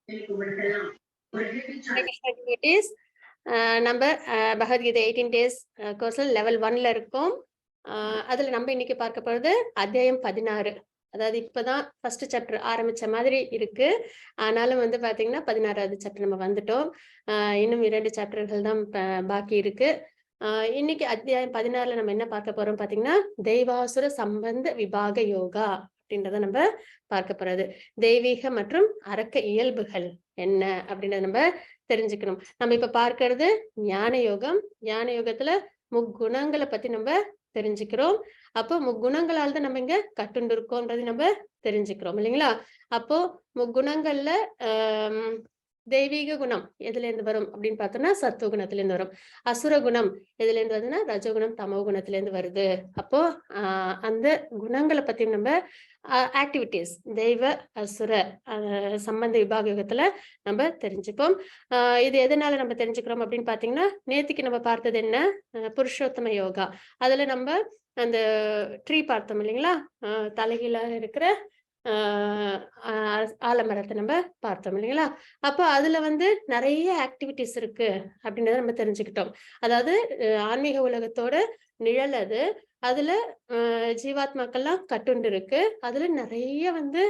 Hare Krishna devotees. நம்ம Bhagavad Gita 18 days கோர்ஸ்ல level 1ல இருக்கோம். அதுல நம்ம இன்னைக்கு பார்க்க போறது அத்தியாயம் 16. அதாவது இப்பதான் ஃபர்ஸ்ட் சாப்டர் ஆரம்பிச்ச மாதிரி இருக்கு. ஆனாலும் வந்து பாத்தீங்கன்னா 16வது சாப்டர் நம்ம வந்துட்டோம். இன்னும் 2 சாப்டர்கள் தான் பாக்கி இருக்கு. இன்னைக்கு அத்தியாயம் 16ல நம்ம என்ன பார்க்க போறோம் பாத்தீங்கன்னா, தெய்வாசுர சம்பந்த விபாக யோகா அப்படின்றத நம்ம பார்க்க போறது. தெய்வீக மற்றும் அரக்க இயல்புகள் என்ன அப்படின்றத நம்ம தெரிஞ்சுக்கணும். நம்ம இப்ப பார்க்கிறது ஞான யோகம். ஞான யோகத்துல முக்குணங்களை பத்தி நம்ம தெரிஞ்சுக்கிறோம். அப்போ முக்குணங்களால் தான் நம்ம இங்க கட்டுண்டு இருக்கோம்ன்றது நம்ம தெரிஞ்சுக்கிறோம் இல்லைங்களா? அப்போ முக்குணங்கள்ல தெய்வீக குணம் எதுல இருந்து வரும் அப்படின்னு பார்த்தோம்னா சத்துவ குணத்துல இருந்து வரும். அசுர குணம் எதுல இருந்து வருதுன்னா ரஜகுணம் தமோ குணத்துல இருந்து வருது. அப்போ அந்த குணங்களை பத்தி நம்ம ஆக்டிவிட்டிஸ் தெய்வ அசுர சம்பந்த விபாக யுகத்துல நம்ம தெரிஞ்சுப்போம். இது எதனால நம்ம தெரிஞ்சுக்கிறோம் அப்படின்னு பாத்தீங்கன்னா, நேத்திக்கு நம்ம பார்த்தது என்ன, புருஷோத்தம யோகா. அதுல நம்ம அந்த ட்ரீ பார்த்தோம் இல்லைங்களா? தலைகீழா இருக்கிற ஆலமரத்தை நம்ம பார்த்தோம் இல்லைங்களா? அப்போ அதுல வந்து நிறைய ஆக்டிவிட்டிஸ் இருக்கு அப்படின்றத நம்ம தெரிஞ்சுக்கிட்டோம். அதாவது ஆன்மீக உலகத்தோட நிழல் அது. அதுல ஜீவாத்மாக்கள்லாம் கட்டுண்டு இருக்கு. அதுல நிறைய வந்து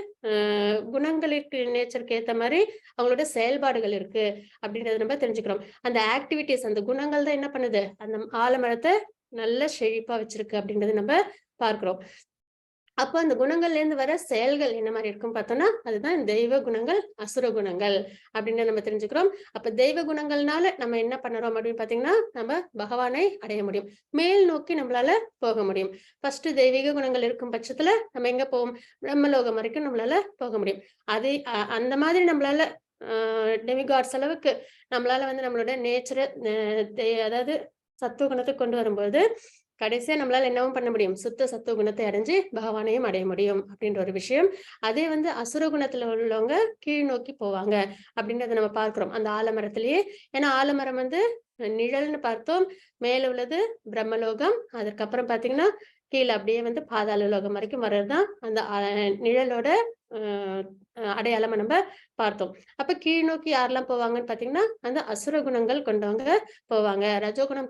குணங்களுக்கு நேச்சருக்கு ஏத்த மாதிரி அவங்களோட செயல்பாடுகள் இருக்கு அப்படின்றத நம்ம தெரிஞ்சுக்கிறோம். அந்த ஆக்டிவிட்டிஸ் அந்த குணங்கள் தான் என்ன பண்ணுது, அந்த ஆலமரத்தை நல்ல செழிப்பா வச்சிருக்கு அப்படின்றத நம்ம பார்க்கிறோம். அப்போ அந்த குணங்கள்ல இருந்து வர செயல்கள் என்ன மாதிரி இருக்கும் பார்த்தோம்னா, அதுதான் தெய்வ குணங்கள் அசுர குணங்கள் அப்படின்னு நம்ம தெரிஞ்சுக்கிறோம். அப்ப தெய்வ குணங்கள்னால நம்ம என்ன பண்ணுறோம் அப்படின்னு பாத்தீங்கன்னா, நம்ம பகவானை அடைய முடியும், மேல் நோக்கி நம்மளால போக முடியும். ஃபர்ஸ்ட் தெய்வீக குணங்கள் இருக்கும் பட்சத்துல நம்ம எங்க போவோம், பிரம்மலோகம் வரைக்கும் நம்மளால போக முடியும். அதே அந்த மாதிரி நம்மளால டெமிகாட்ஸ் அளவுக்கு நம்மளால வந்து நம்மளோட நேச்சரை அதாவது சத்துவ குணத்தை கொண்டு வரும்போது கடைசியா நம்மளால என்னவும் பண்ண முடியும், சுத்த சத்துவ குணத்தை அடைஞ்சு பகவானையும் அடைய முடியும் அப்படின்ற ஒரு விஷயம். அதே வந்து அசுர குணத்துல உள்ளவங்க கீழ் நோக்கி போவாங்க அப்படின்றத நம்ம பார்க்கிறோம் அந்த ஆலமரத்திலேயே. ஏன்னா ஆலமரம் வந்து நிழல்னு பார்த்தோம், மேல உள்ளது பிரம்மலோகம், அதற்கப்புறம் பாத்தீங்கன்னா கீழே அப்படியே வந்து பாதாள லோகம் வரைக்கும் வர்றதுதான் அந்த நிழலோட அடையாளமா நம்ம பார்த்தோம். அப்ப கீழ் நோக்கி யாரெல்லாம் போவாங்கன்னு பாத்தீங்கன்னா, அந்த அசுர குணங்கள் கொண்டவங்க போவாங்க. ரஜோகுணம்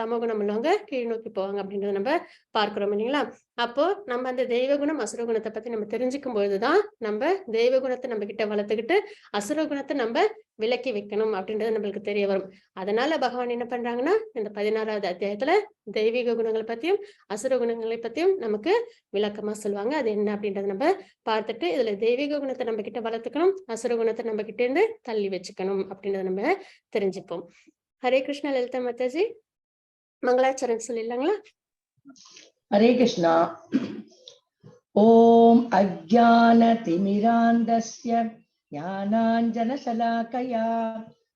தமோகுணம் உள்ளவங்க கீழ் நோக்கி போவாங்க அப்படின்றத நம்ம பார்க்கிறோம் இல்லைங்களா? அப்போ நம்ம அந்த தெய்வ குணம் அசுர குணத்தை பத்தி நம்ம தெரிஞ்சுக்கும் பொழுதுதான் நம்ம தெய்வ குணத்தை நம்ம கிட்ட வளர்த்துக்கிட்டு அசுர குணத்தை நம்ம விலக்கி வைக்கணும் அப்படின்றது நம்மளுக்கு தெரிய வரும். அதனால பகவான் என்ன பண்றாங்கன்னா, இந்த 16வது அத்தியாயத்துல தெய்வீக குணங்களை பத்தியும் அசுர குணங்களை பத்தியும் நமக்கு விளக்கமா சொல்லுவாங்க. அது என்ன அப்படின்றத நம்ம பார்த்துட்டு இதுல தெய்வீக குணத்தை நம்ம கிட்ட வளர்த்துக்கணும், அசுர குணத்தை நம்ம கிட்ட இருந்து தள்ளி வச்சுக்கணும் அப்படின்றத நம்ம தெரிஞ்சுப்போம். ஹரே கிருஷ்ணா. லலிதா மாதாஜி மங்களாச்சரன் சொல்லிடலாங்களா? ஹரே கிருஷ்ணா. ஓம் அஜ்ஞானதிமிராந்தஸ்ய ஞானாஞ்சனசலாக்கயா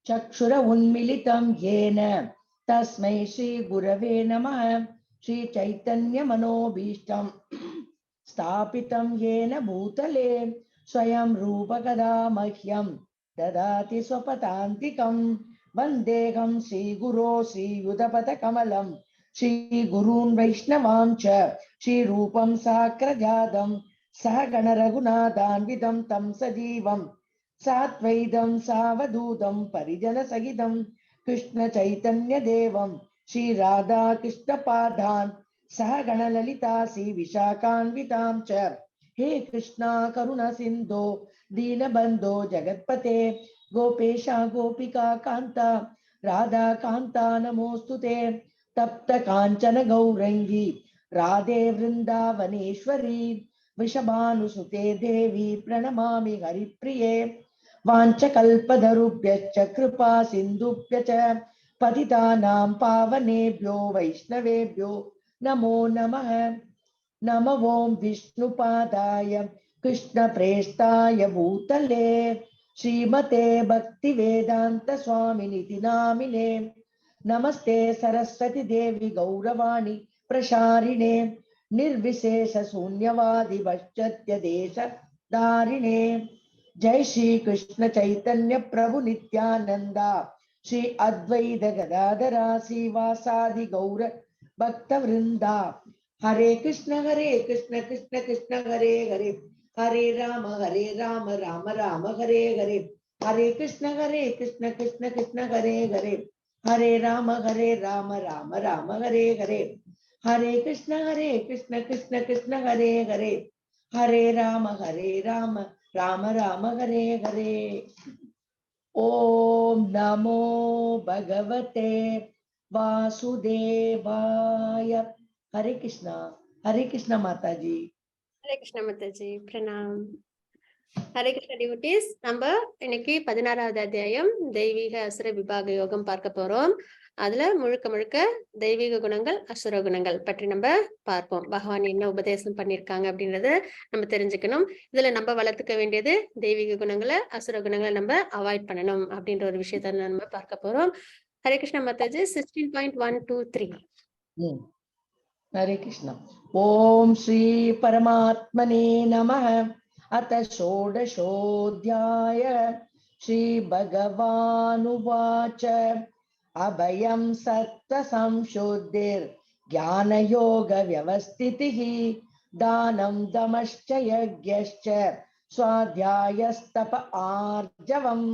சக்ஷுர உன்மிலிதம் येन தஸ்மை ஸ்ரீ குரவே நமः. ஸ்ரீ சைத்தன்ய மனோபீஷ்டம் ஸ்தாபிதம் येन பூதலே ஸ்வயம் ரூபகதா மஹ்யம் ददाति स्वपदान्तिकं. वन्देऽहं श्रीगुरो श्रीयुतपदकमलं श्रीगुरून् वैष्णवां च श्रीरूपं साक्रजातं सहगणरघुनाथान्वितं तं सजीवं सात्वैदं सावधूतं परिजनसहितं कृष्णचैतन्यदेवं श्रीराधाकृष्णपादान् सहगणललिता श्रीविशाखान्वितां च. हे कृष्णा करुणा सिन्धो दीनबन्धो जगत्पते गोपेशा गोपिका कान्ता राधा कान्ता नमोऽस्तु ते. तप्त काञ्चन गौरङ्गी राधे वृन्दावनेश्वरी वृषभानुसुते देवी प्रणमामि हरिप्रिये. वाञ्छकल्पतरुभ्यश्च कृपा सिन्धुभ्य च पतितानां पावनेभ्यो वैष्णवेभ्यो नमो नमः. नमो ॐ विष्णुपादाय कृष्णप्रेष्ठाय भूतले श्रीमते भक्तिवेदान्त स्वामिनिति नामिने. नमस्ते सरस्वती देवी गौरवाणी प्रसारिणे निर्विशेष शून्यवादि पाश्चात्य देश धारिणे. जय श्री कृष्ण चैतन्य प्रभु नित्यानंदा श्री अद्वैत गदाधरा श्रीवासादि गौर भक्त वृंदा. हरे कृष्ण कृष्ण कृष्ण हरे हरे, हरे राम राम राम हरे हरे. हरे कृष्ण हरे कृष्ण कृष्ण कृष्ण हरे हरे, हरे राम हरे राम राम राम हरे हरे, हरे कृष्ण हरे कृष्ण कृष्ण कृष्ण हरे हरे, हरे राम हरे राम राम राम हरे हरे. ओम नमो भगवते वासुदेवाय. हरे कृष्णा, हरे कृष्णा माताजी. ஹரே கிருஷ்ண மாதாஜி, பிரணாம். ஹரே கிருஷ்ண டிவோட்டீஸ். நம்ம இன்னைக்கு 16வது அத்தியாயம் தெய்வீக அசுர விபாக யோகம் பார்க்க போறோம். அதுல முழுக்க முழுக்க தெய்வீக குணங்கள், அசுர குணங்கள் பற்றி நம்ம பார்ப்போம். பகவான் என்ன உபதேசம் பண்ணிருக்காங்க அப்படின்றத நம்ம தெரிஞ்சுக்கணும். இதுல நம்ம வளர்த்துக்க வேண்டியது தெய்வீக குணங்களை, அசுர குணங்களை நம்ம அவாய்ட் பண்ணணும் அப்படின்ற ஒரு விஷயத்த நம்ம பார்க்க போறோம். ஹரே கிருஷ்ண மாதாஜி. 16.123. हरे कृष्ण. ओम श्री परमात्मने नमः. अथ षोडशोऽध्याय. श्री भगवानुवाच. अभयं सत्त्वसंशुद्धिर् ज्ञानयोग व्यवस्थितिः दानं दमश्च यज्ञश्च स्वाध्यायस्तप आर्जवम्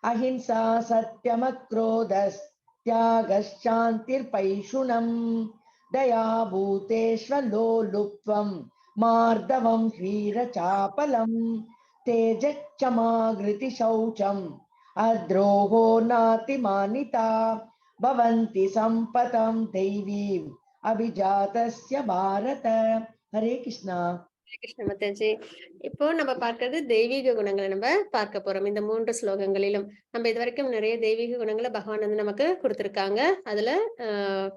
अहिंसा सत्यमक्रोधस्त्यागश्शान्तिर्पैशुनम् दया भूतेष्वलोलुप्त्वं मार्दवं ह्रीरचापलं तेजक्षमाघृति शौचं अद्रोहो नातिमानिता भवन्ति सम्पदं दैवीम् अभिजातस्य भारत. हरे कृष्णा. ஹரே கிருஷ்ண மாதாஜி. இப்போ நம்ம பார்க்கிறது தெய்வீக குணங்களை நம்ம பார்க்க போறோம். இந்த மூன்று ஸ்லோகங்களிலும் நம்ம இது வரைக்கும் நிறைய தெய்வீக குணங்களை பகவான் வந்து நமக்கு கொடுத்திருக்காங்க. அதுல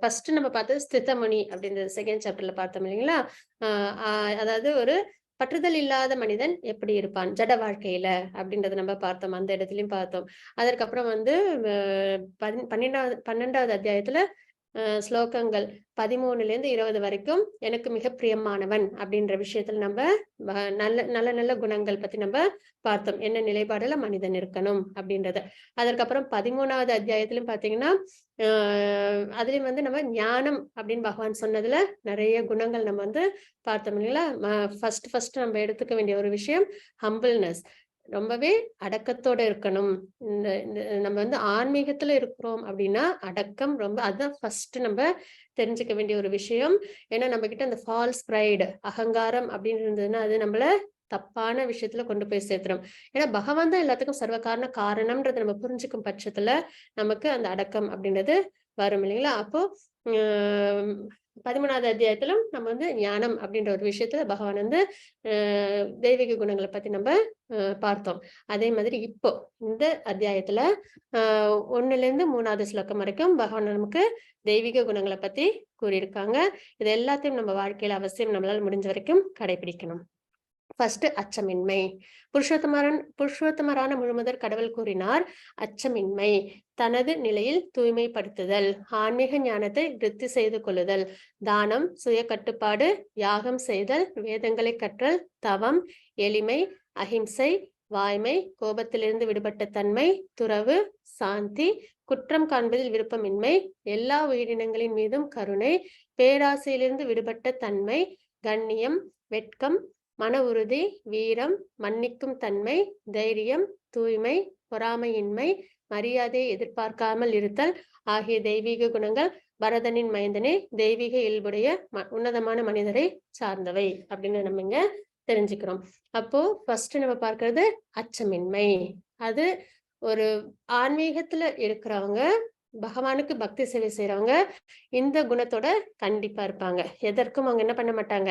ஃபர்ஸ்ட் நம்ம பார்த்தது ஸ்திதமுனி அப்படின்றது செகண்ட் சாப்டர்ல பார்த்தோம் இல்லைங்களா? அதாவது ஒரு பற்றுதல் இல்லாத மனிதன் எப்படி இருப்பான் ஜட வாழ்க்கையில அப்படின்றத நம்ம பார்த்தோம், அந்த இடத்துலயும் பார்த்தோம். அதற்கப்புறம் வந்து 12வது அத்தியாயத்துல ஸ்லோகங்கள் 13ல இருந்து 20 வரைக்கும் எனக்கு மிக பிரியமானவன் அப்படின்ற விஷயத்துல நம்ம நல்ல நல்ல நல்ல குணங்கள் பத்தி நம்ம பார்த்தோம். என்ன நிலைப்பாடுல மனிதன் இருக்கணும் அப்படின்றத. அதற்கப்புறம் 13வது அத்தியாயத்திலும் பாத்தீங்கன்னா அதுலயும் வந்து நம்ம ஞானம் அப்படின்னு பகவான் சொன்னதுல நிறைய குணங்கள் நம்ம வந்து பார்த்தோம் இல்லைங்களா? ஃபர்ஸ்ட் ஃபர்ஸ்ட் நம்ம எடுத்துக்க வேண்டிய ஒரு விஷயம் ஹம்பிள்னஸ், ரொம்பவே அடக்கத்தோட இருக்கணும். இந்த இந்த நம்ம வந்து ஆன்மீகத்துல இருக்கிறோம் அப்படின்னா அடக்கம் ரொம்ப, அதுதான் ஃபர்ஸ்ட் நம்ம தெரிஞ்சுக்க வேண்டிய ஒரு விஷயம். ஏன்னா நம்ம கிட்ட அந்த ஃபால்ஸ் ப்ரைடு, அகங்காரம் அப்படின்னு இருந்ததுன்னா அது நம்மள தப்பான விஷயத்துல கொண்டு போய் சேர்த்துரும். ஏன்னா பகவான் தான் எல்லாத்துக்கும் சர்வ காரண காரணம்ன்றதை நம்ம புரிஞ்சுக்கும் பட்சத்துல நமக்கு அந்த அடக்கம் அப்படின்றது வரும் இல்லைங்களா? அப்போ 13வது அத்தியாயத்திலும் நம்ம வந்து ஞானம் அப்படின்ற ஒரு விஷயத்துல பகவான் வந்து தெய்வீக குணங்களை பத்தி நம்ம பார்த்தோம். அதே மாதிரி இப்போ இந்த அத்தியாயத்துல 1ல இருந்து 3வது ஸ்லோகம் வரைக்கும் பகவான் நமக்கு தெய்வீக குணங்களை பத்தி கூறியிருக்காங்க. இது எல்லாத்தையும் நம்ம வாழ்க்கையில அவசியம் நம்மளால முடிஞ்ச வரைக்கும் கடைபிடிக்கணும். ஃபர்ஸ்ட் அச்சமின்மை. புருஷோத்தமரான முழுமுதற் கடவுள் கூறினார், அச்சமின்மை தனது நிலையில் தூய்மைப்படுத்துதல், ஆன்மீக ஞானத்தை விருத்தி செய்து கொள்ளுதல், தானம், சுய கட்டுப்பாடு, யாகம் செய்தல், வேதங்களை கற்றல், தவம், எளிமை, அஹிம்சை, வாய்மை, கோபத்திலிருந்து விடுபட்ட தன்மை, துறவு, சாந்தி, குற்றம் காண்பதில் விருப்பமின்மை, எல்லா உயிரினங்களின் மீதும் கருணை, பேராசையிலிருந்து விடுபட்ட தன்மை, கண்ணியம், வெட்கம், மன உறுதி, வீரம், மன்னிக்கும் தன்மை, தைரியம், தூய்மை, பொறாமையின்மை, மரியாதையை எதிர்பார்க்காமல் இருத்தல் ஆகிய தெய்வீக குணங்கள் பரதனின் மைந்தனே தெய்வீக இயல்புடைய உன்னதமான மனிதரை சார்ந்தவை அப்படின்னு நம்ம இங்க தெரிஞ்சுக்கிறோம். அப்போ ஃபர்ஸ்ட் நம்ம பார்க்கிறது அச்சமின்மை. அது ஒரு ஆன்மீகத்துல இருக்கிறவங்க, பகவானுக்கு பக்தி சேவை செய்யறவங்க இந்த குணத்தோட கண்டிப்பா இருப்பாங்க. எதற்கும் அவங்க என்ன பண்ண மாட்டாங்க,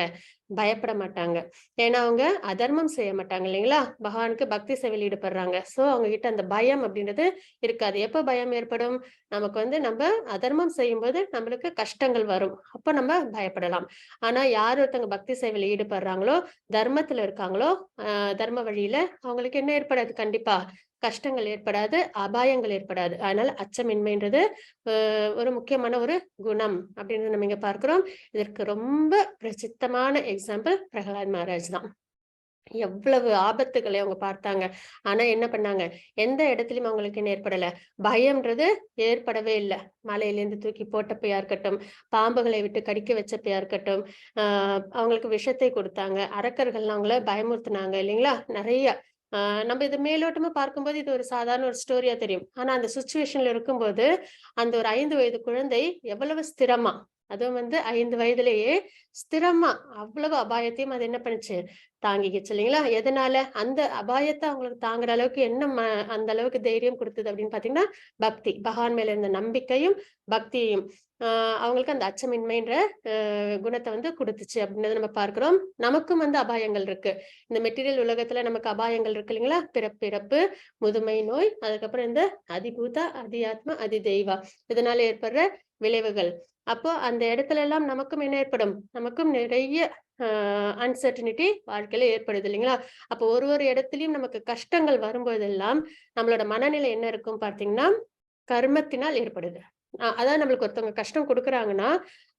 பயப்பட மாட்டாங்க. ஏன்னா அவங்க அதர்மம் செய்ய மாட்டாங்க இல்லைங்களா? பகவானுக்கு பக்தி சேவையில் ஈடுபடுறாங்க. சோ அவங்க கிட்ட அந்த பயம் அப்படின்றது இருக்காது. எப்ப பயம் ஏற்படும் நமக்கு வந்து, நம்ம அதர்மம் செய்யும்போது நம்மளுக்கு கஷ்டங்கள் வரும், அப்ப நம்ம பயப்படலாம். ஆனா யார் ஒருத்தவங்க பக்தி சேவையில் ஈடுபடுறாங்களோ, தர்மத்துல இருக்காங்களோ, தர்ம வழியில அவங்களுக்கு என்ன ஏற்படாது, கண்டிப்பா கஷ்டங்கள் ஏற்படாது, அபாயங்கள் ஏற்படாது. அதனால அச்சமின்மைன்றது ஒரு முக்கியமான ஒரு குணம் அப்படின்னு நம்ம இங்க பார்க்கிறோம். இதற்கு ரொம்ப பிரசித்தமான எக்ஸாம்பிள் பிரகலாத் மகாராஜ் தான். எவ்வளவு ஆபத்துக்களை அவங்க பார்த்தாங்க. ஆனா என்ன பண்ணாங்க, எந்த இடத்துலயும் அவங்களுக்கு என்ன ஏற்படல, பயம்ன்றது ஏற்படவே இல்லை. மலையிலேருந்து தூக்கி போட்டப்பையா இருக்கட்டும், பாம்புகளை விட்டு கடிக்க வச்சப்பையா இருக்கட்டும், அவங்களுக்கு விஷத்தை கொடுத்தாங்க, அரக்கர்கள் அவங்கள பயமுறுத்துனாங்க இல்லைங்களா? நிறைய நம்ம இது மேலோட்டமா பார்க்கும்போது இது ஒரு சாதாரண ஒரு ஸ்டோரியா தெரியும். ஆனா அந்த சுச்சுவேஷன்ல இருக்கும்போது அந்த ஒரு 5 வயது குழந்தை எவ்வளவு ஸ்திரமா, அதுவும் வந்து 5 வயதிலேயே ஸ்திரமா அவ்வளவு அபாயத்தையும் அது என்ன பண்ணுச்சு, தாங்கிக்கிச்சு இல்லைங்களா? எதனால அந்த அபாயத்தை அவங்களுக்கு தாங்குற அளவுக்கு என்ன அந்த அளவுக்கு தைரியம் கொடுத்தது அப்படின்னு பாத்தீங்கன்னா பக்தி, பகவான் மேல இருந்த நம்பிக்கையும் பக்தியையும் அவங்களுக்கு அந்த அச்சமின்மைன்ற குணத்தை வந்து கொடுத்துச்சு அப்படின்றத நம்ம பார்க்கிறோம். நமக்கும் வந்து அபாயங்கள் இருக்கு. இந்த மெட்டீரியல் உலகத்துல நமக்கு அபாயங்கள் இருக்கு இல்லைங்களா? பிறப்பு, முதுமை, நோய், அதுக்கப்புறம் இந்த அதிபூத, அதியாத்ம, அதிதெய்வா, இதனால ஏற்படுற விளைவுகள். அப்போ அந்த இடத்துல எல்லாம் நமக்கும் என்ன ஏற்படும், நமக்கும் நிறைய அன்சர்டனிட்டி வாழ்க்கையில ஏற்படுது இல்லைங்களா? அப்போ ஒரு ஒரு இடத்துலயும் நமக்கு கஷ்டங்கள் வரும்போதெல்லாம் நம்மளோட மனநிலை என்ன இருக்கும் பார்த்தீங்கன்னா கர்மத்தினால் ஏற்படுது. அதாவது நம்மளுக்கு ஒருத்தவங்க கஷ்டம் கொடுக்குறாங்கன்னா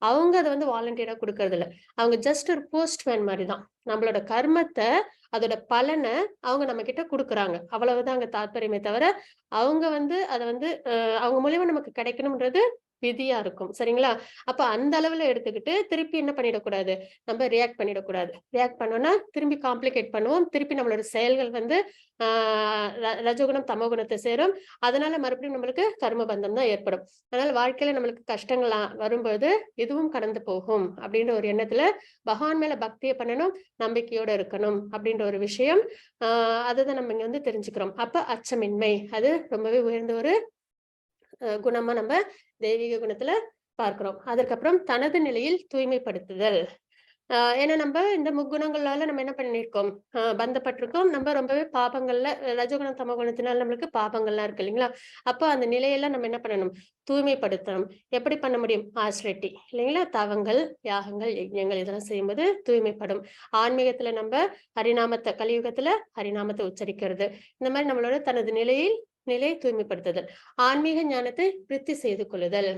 அவங்க அதை வந்து வாலண்டியரா கொடுக்கறது இல்ல, அவங்க ஜஸ்ட் ஒரு போஸ்ட்மேன் மாதிரி தான். நம்மளோட கர்மத்தை அதோட பலனை அவங்க நம்ம கிட்ட கொடுக்குறாங்க, அவ்வளவுதான் அங்க தாத்பரியமே தவிர அவங்க வந்து அதை வந்து அவங்க மூலியமா நமக்கு கிடைக்கணும்ன்றது விதியா இருக்கும். சரிங்களா? அப்ப அந்த அளவுல எடுத்துக்கிட்டு திருப்பி என்ன பண்ணிடக்கூடாது, நம்ம ரியாக்ட் பண்ணிடக்கூடாது. ரியாக்ட் பண்ணோம்னா திரும்பி காம்ப்ளிகேட் பண்ணுவோம், திருப்பி நம்மளோட செயல்கள் வந்து ரஜோகுணம் தமோகுணத்தை சேரும். அதனால மறுபடியும் நம்மளுக்கு கர்ம பந்தம் தான் ஏற்படும். அதனால வாழ்க்கையில நம்மளுக்கு கஷ்டங்கள் வரும்போது இதுவும் கடந்து போகும் அப்படின்ற ஒரு எண்ணத்துல பகவான் மேல பக்தியை பண்ணணும், நம்பிக்கையோட இருக்கணும் அப்படின்ற ஒரு விஷயம். அதை தான் நம்ம இங்க வந்து தெரிஞ்சுக்கிறோம். அப்ப அச்சமின்மை அது ரொம்பவே உயர்ந்த ஒரு குணமா நம்ம தெய்வீக குணத்துல பார்க்கிறோம். அதற்கப்புறம் தனது நிலையில் தூய்மைப்படுத்துதல். ஏன்னா நம்ம இந்த முக்குணங்களால நம்ம என்ன பண்ணிருக்கோம், பந்தப்பட்டிருக்கோம். நம்ம ரொம்பவே பாபங்கள்ல ரஜகுணம் தமகுணத்தினால நம்மளுக்கு பாபங்கள்லாம் இருக்கு இல்லைங்களா? அப்போ அந்த நிலையெல்லாம் நம்ம என்ன பண்ணணும், தூய்மைப்படுத்தணும். எப்படி பண்ண முடியும், ஆசிரட்டி இல்லைங்களா? தவங்கள், யாகங்கள், யஜ்ஞங்கள் இதெல்லாம் செய்யும்போது தூய்மைப்படும். ஆன்மீகத்துல நம்ம ஹரிநாமத்தை, கலியுகத்துல ஹரிநாமத்தை உச்சரிக்கிறது, இந்த மாதிரி நம்மளோட தனது நிலையில் நிலை தூய்மைப்படுத்துதல். ஆன்மீக ஞானத்தை விருத்தி செய்து கொள்ளுதல்.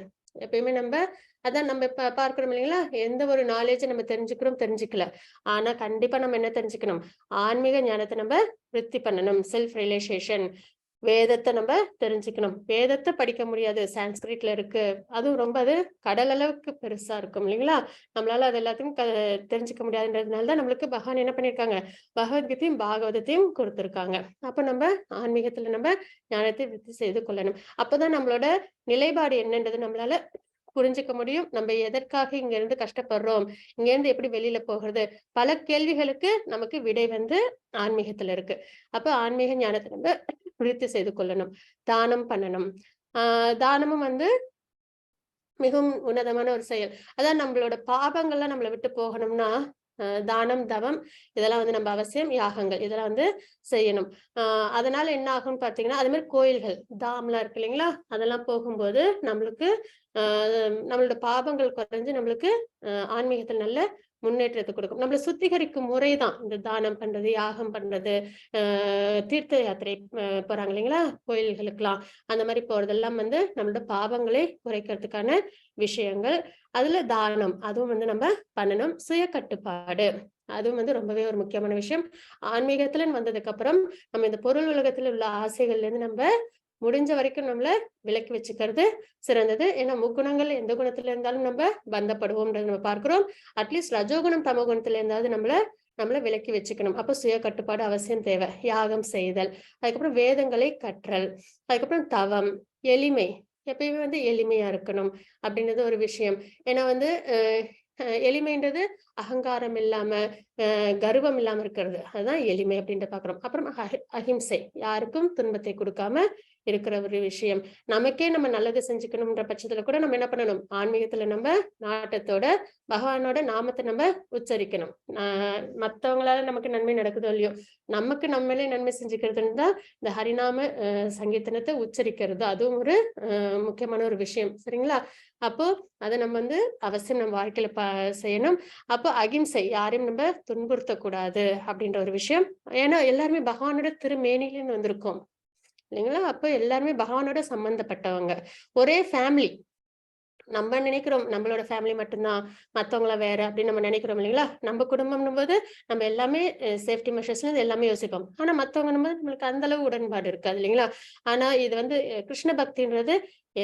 எப்பயுமே நம்ம அதான் நம்ம இப்ப பார்க்கிறோம் இல்லைங்களா, எந்த ஒரு நாலேஜை நம்ம தெரிஞ்சுக்கிறோம் தெரிஞ்சுக்கல, ஆனா கண்டிப்பா நம்ம என்ன தெரிஞ்சுக்கணும், ஆன்மீக ஞானத்தை நம்ம விருத்தி பண்ணணும். செல்ஃப் ரியலைசேஷன், வேதத்தை நம்ம தெரிஞ்சுக்கணும். வேதத்தை படிக்க முடியாது, சான்ஸ்கிரிட்ல இருக்கு, அதுவும் ரொம்ப அது கடல் அளவுக்கு பெருசா இருக்கும் இல்லைங்களா? நம்மளால அது எல்லாத்தையும் தெரிஞ்சுக்க முடியாதுன்றதுனாலதான் நம்மளுக்கு பகவான் என்ன பண்ணிருக்காங்க, பகவத்கீதையும் பாகவதத்தையும் கொடுத்திருக்காங்க. அப்ப நம்ம ஆன்மீகத்துல நம்ம ஞானத்தை விருத்தி செய்து கொள்ளணும். அப்பதான் நம்மளோட நிலைப்பாடு என்னன்றது நம்மளால புரிஞ்சுக்க முடியும். நம்ம எதற்காக இங்க இருந்து கஷ்டப்படுறோம், இங்க இருந்து எப்படி வெளியில போகிறது, பல கேள்விகளுக்கு நமக்கு விடை வந்து ஆன்மீகத்துல இருக்கு. அப்ப ஆன்மீக ஞானத்தை நம்ம விருத்தி செய்து கொள்ளணும். தானம் பண்ணணும். தானமும் வந்து மிகவும் உன்னதமான ஒரு செயல். அதான் நம்மளோட பாபங்கள்லாம் நம்மளை விட்டு போகணும்னா தானம், தவம் இதெல்லாம் வந்து நம்ம அவசியம், யாகங்கள் இதெல்லாம் வந்து செய்யணும். அதனால என்ன ஆகும்னு பாத்தீங்கன்னா, அதே மாதிரி கோயில்கள் தாம்லாம் இருக்கு இல்லைங்களா, அதெல்லாம் போகும்போது நம்மளுக்கு நம்மளோட பாபங்கள் குறைஞ்சு நம்மளுக்கு ஆன்மீகத்துல நல்ல முன்னேற்றத்தை கொடுக்கும். நம்மளை சுத்திகரிக்கும் முறைதான் இந்த தானம் பண்றது, யாகம் பண்றது, தீர்த்த யாத்திரை போறாங்க இல்லைங்களா கோயில்களுக்கெல்லாம், அந்த மாதிரி போறதெல்லாம் வந்து நம்மளோட பாவங்களை குறைக்கிறதுக்கான விஷயங்கள். அதுல தானம் அதுவும் வந்து நம்ம பண்ணணும். சுய கட்டுப்பாடு அதுவும் வந்து ரொம்பவே ஒரு முக்கியமான விஷயம். ஆன்மீகத்துல வந்ததுக்கு அப்புறம் நம்ம இந்த பொருள் உலகத்துல உள்ள ஆசைகள்ல இருந்து நம்ம முடிஞ்ச வரைக்கும் நம்மள விலக்கி வச்சுக்கிறது சிறந்தது. ஏன்னா முக்குணங்கள் எந்த குணத்துல இருந்தாலும் நம்ம பந்தப்படுவோம்ன்றதை நம்ம பார்க்கிறோம். அட்லீஸ்ட் ரஜோகுணம் தமோகுணத்துல இருந்தாவது நம்மள விலக்கி வச்சுக்கணும். அப்ப சுய கட்டுப்பாடு அவசியம் தேவை. யாகம் செய்தல், அதுக்கப்புறம் வேதங்களை கற்றல், அதுக்கப்புறம் தவம், எளிமை, எப்பயுமே வந்து எளிமையா இருக்கணும் அப்படின்றது ஒரு விஷயம். ஏன்னா வந்து எளிமைன்றது அகங்காரம் இல்லாம கர்வம் இல்லாம இருக்கிறது, அதுதான் எளிமை அப்படின்ட்டு பாக்குறோம். அப்புறம் அஹிம்சை, யாருக்கும் துன்பத்தை கொடுக்காம இருக்கிற ஒரு விஷயம். நமக்கே நம்ம நல்லது செஞ்சுக்கணும்ன்ற பட்சத்துல கூட நம்ம என்ன பண்ணணும், ஆன்மீகத்துல நம்ம நாட்டத்தோட பகவானோட நாமத்தை நம்ம உச்சரிக்கணும். மத்தவங்களால நமக்கு நன்மை நடக்குதோ இல்லையோ, நமக்கு நம்மளே நன்மை செஞ்சுக்கிறதுன்னு தான் இந்த ஹரிநாம சங்கீர்த்தனத்தை உச்சரிக்கிறது. அதுவும் ஒரு முக்கியமான ஒரு விஷயம். சரிங்களா? அப்போ அதை நம்ம வந்து அவசியம் நம்ம வாழ்க்கையில செய்யணும். அப்போ அகிம்சை, யாரையும் நம்ம துன்புறுத்தக்கூடாது அப்படின்ற ஒரு விஷயம். ஏன்னா எல்லாருமே பகவானோட திருமேனிலேருந்து வந்திருக்கோம் இல்லைங்களா? அப்போ எல்லாருமே பகவானோட சம்பந்தப்பட்டவங்க, ஒரே ஃபேமிலி. நம்ம நினைக்கிறோம் நம்மளோட ஃபேமிலி மட்டும்தான், மத்தவங்கள வேற அப்படின்னு நம்ம நினைக்கிறோம் இல்லைங்களா? நம்ம குடும்பம்னும் போது நம்ம எல்லாமே சேஃப்டி மெஷர்ஸ்ல எல்லாமே யோசிப்போம். ஆனா மத்தவங்க போது நம்மளுக்கு அந்த அளவு உடன்பாடு இருக்காது இல்லைங்களா? ஆனா இது வந்து கிருஷ்ண பக்தின்றது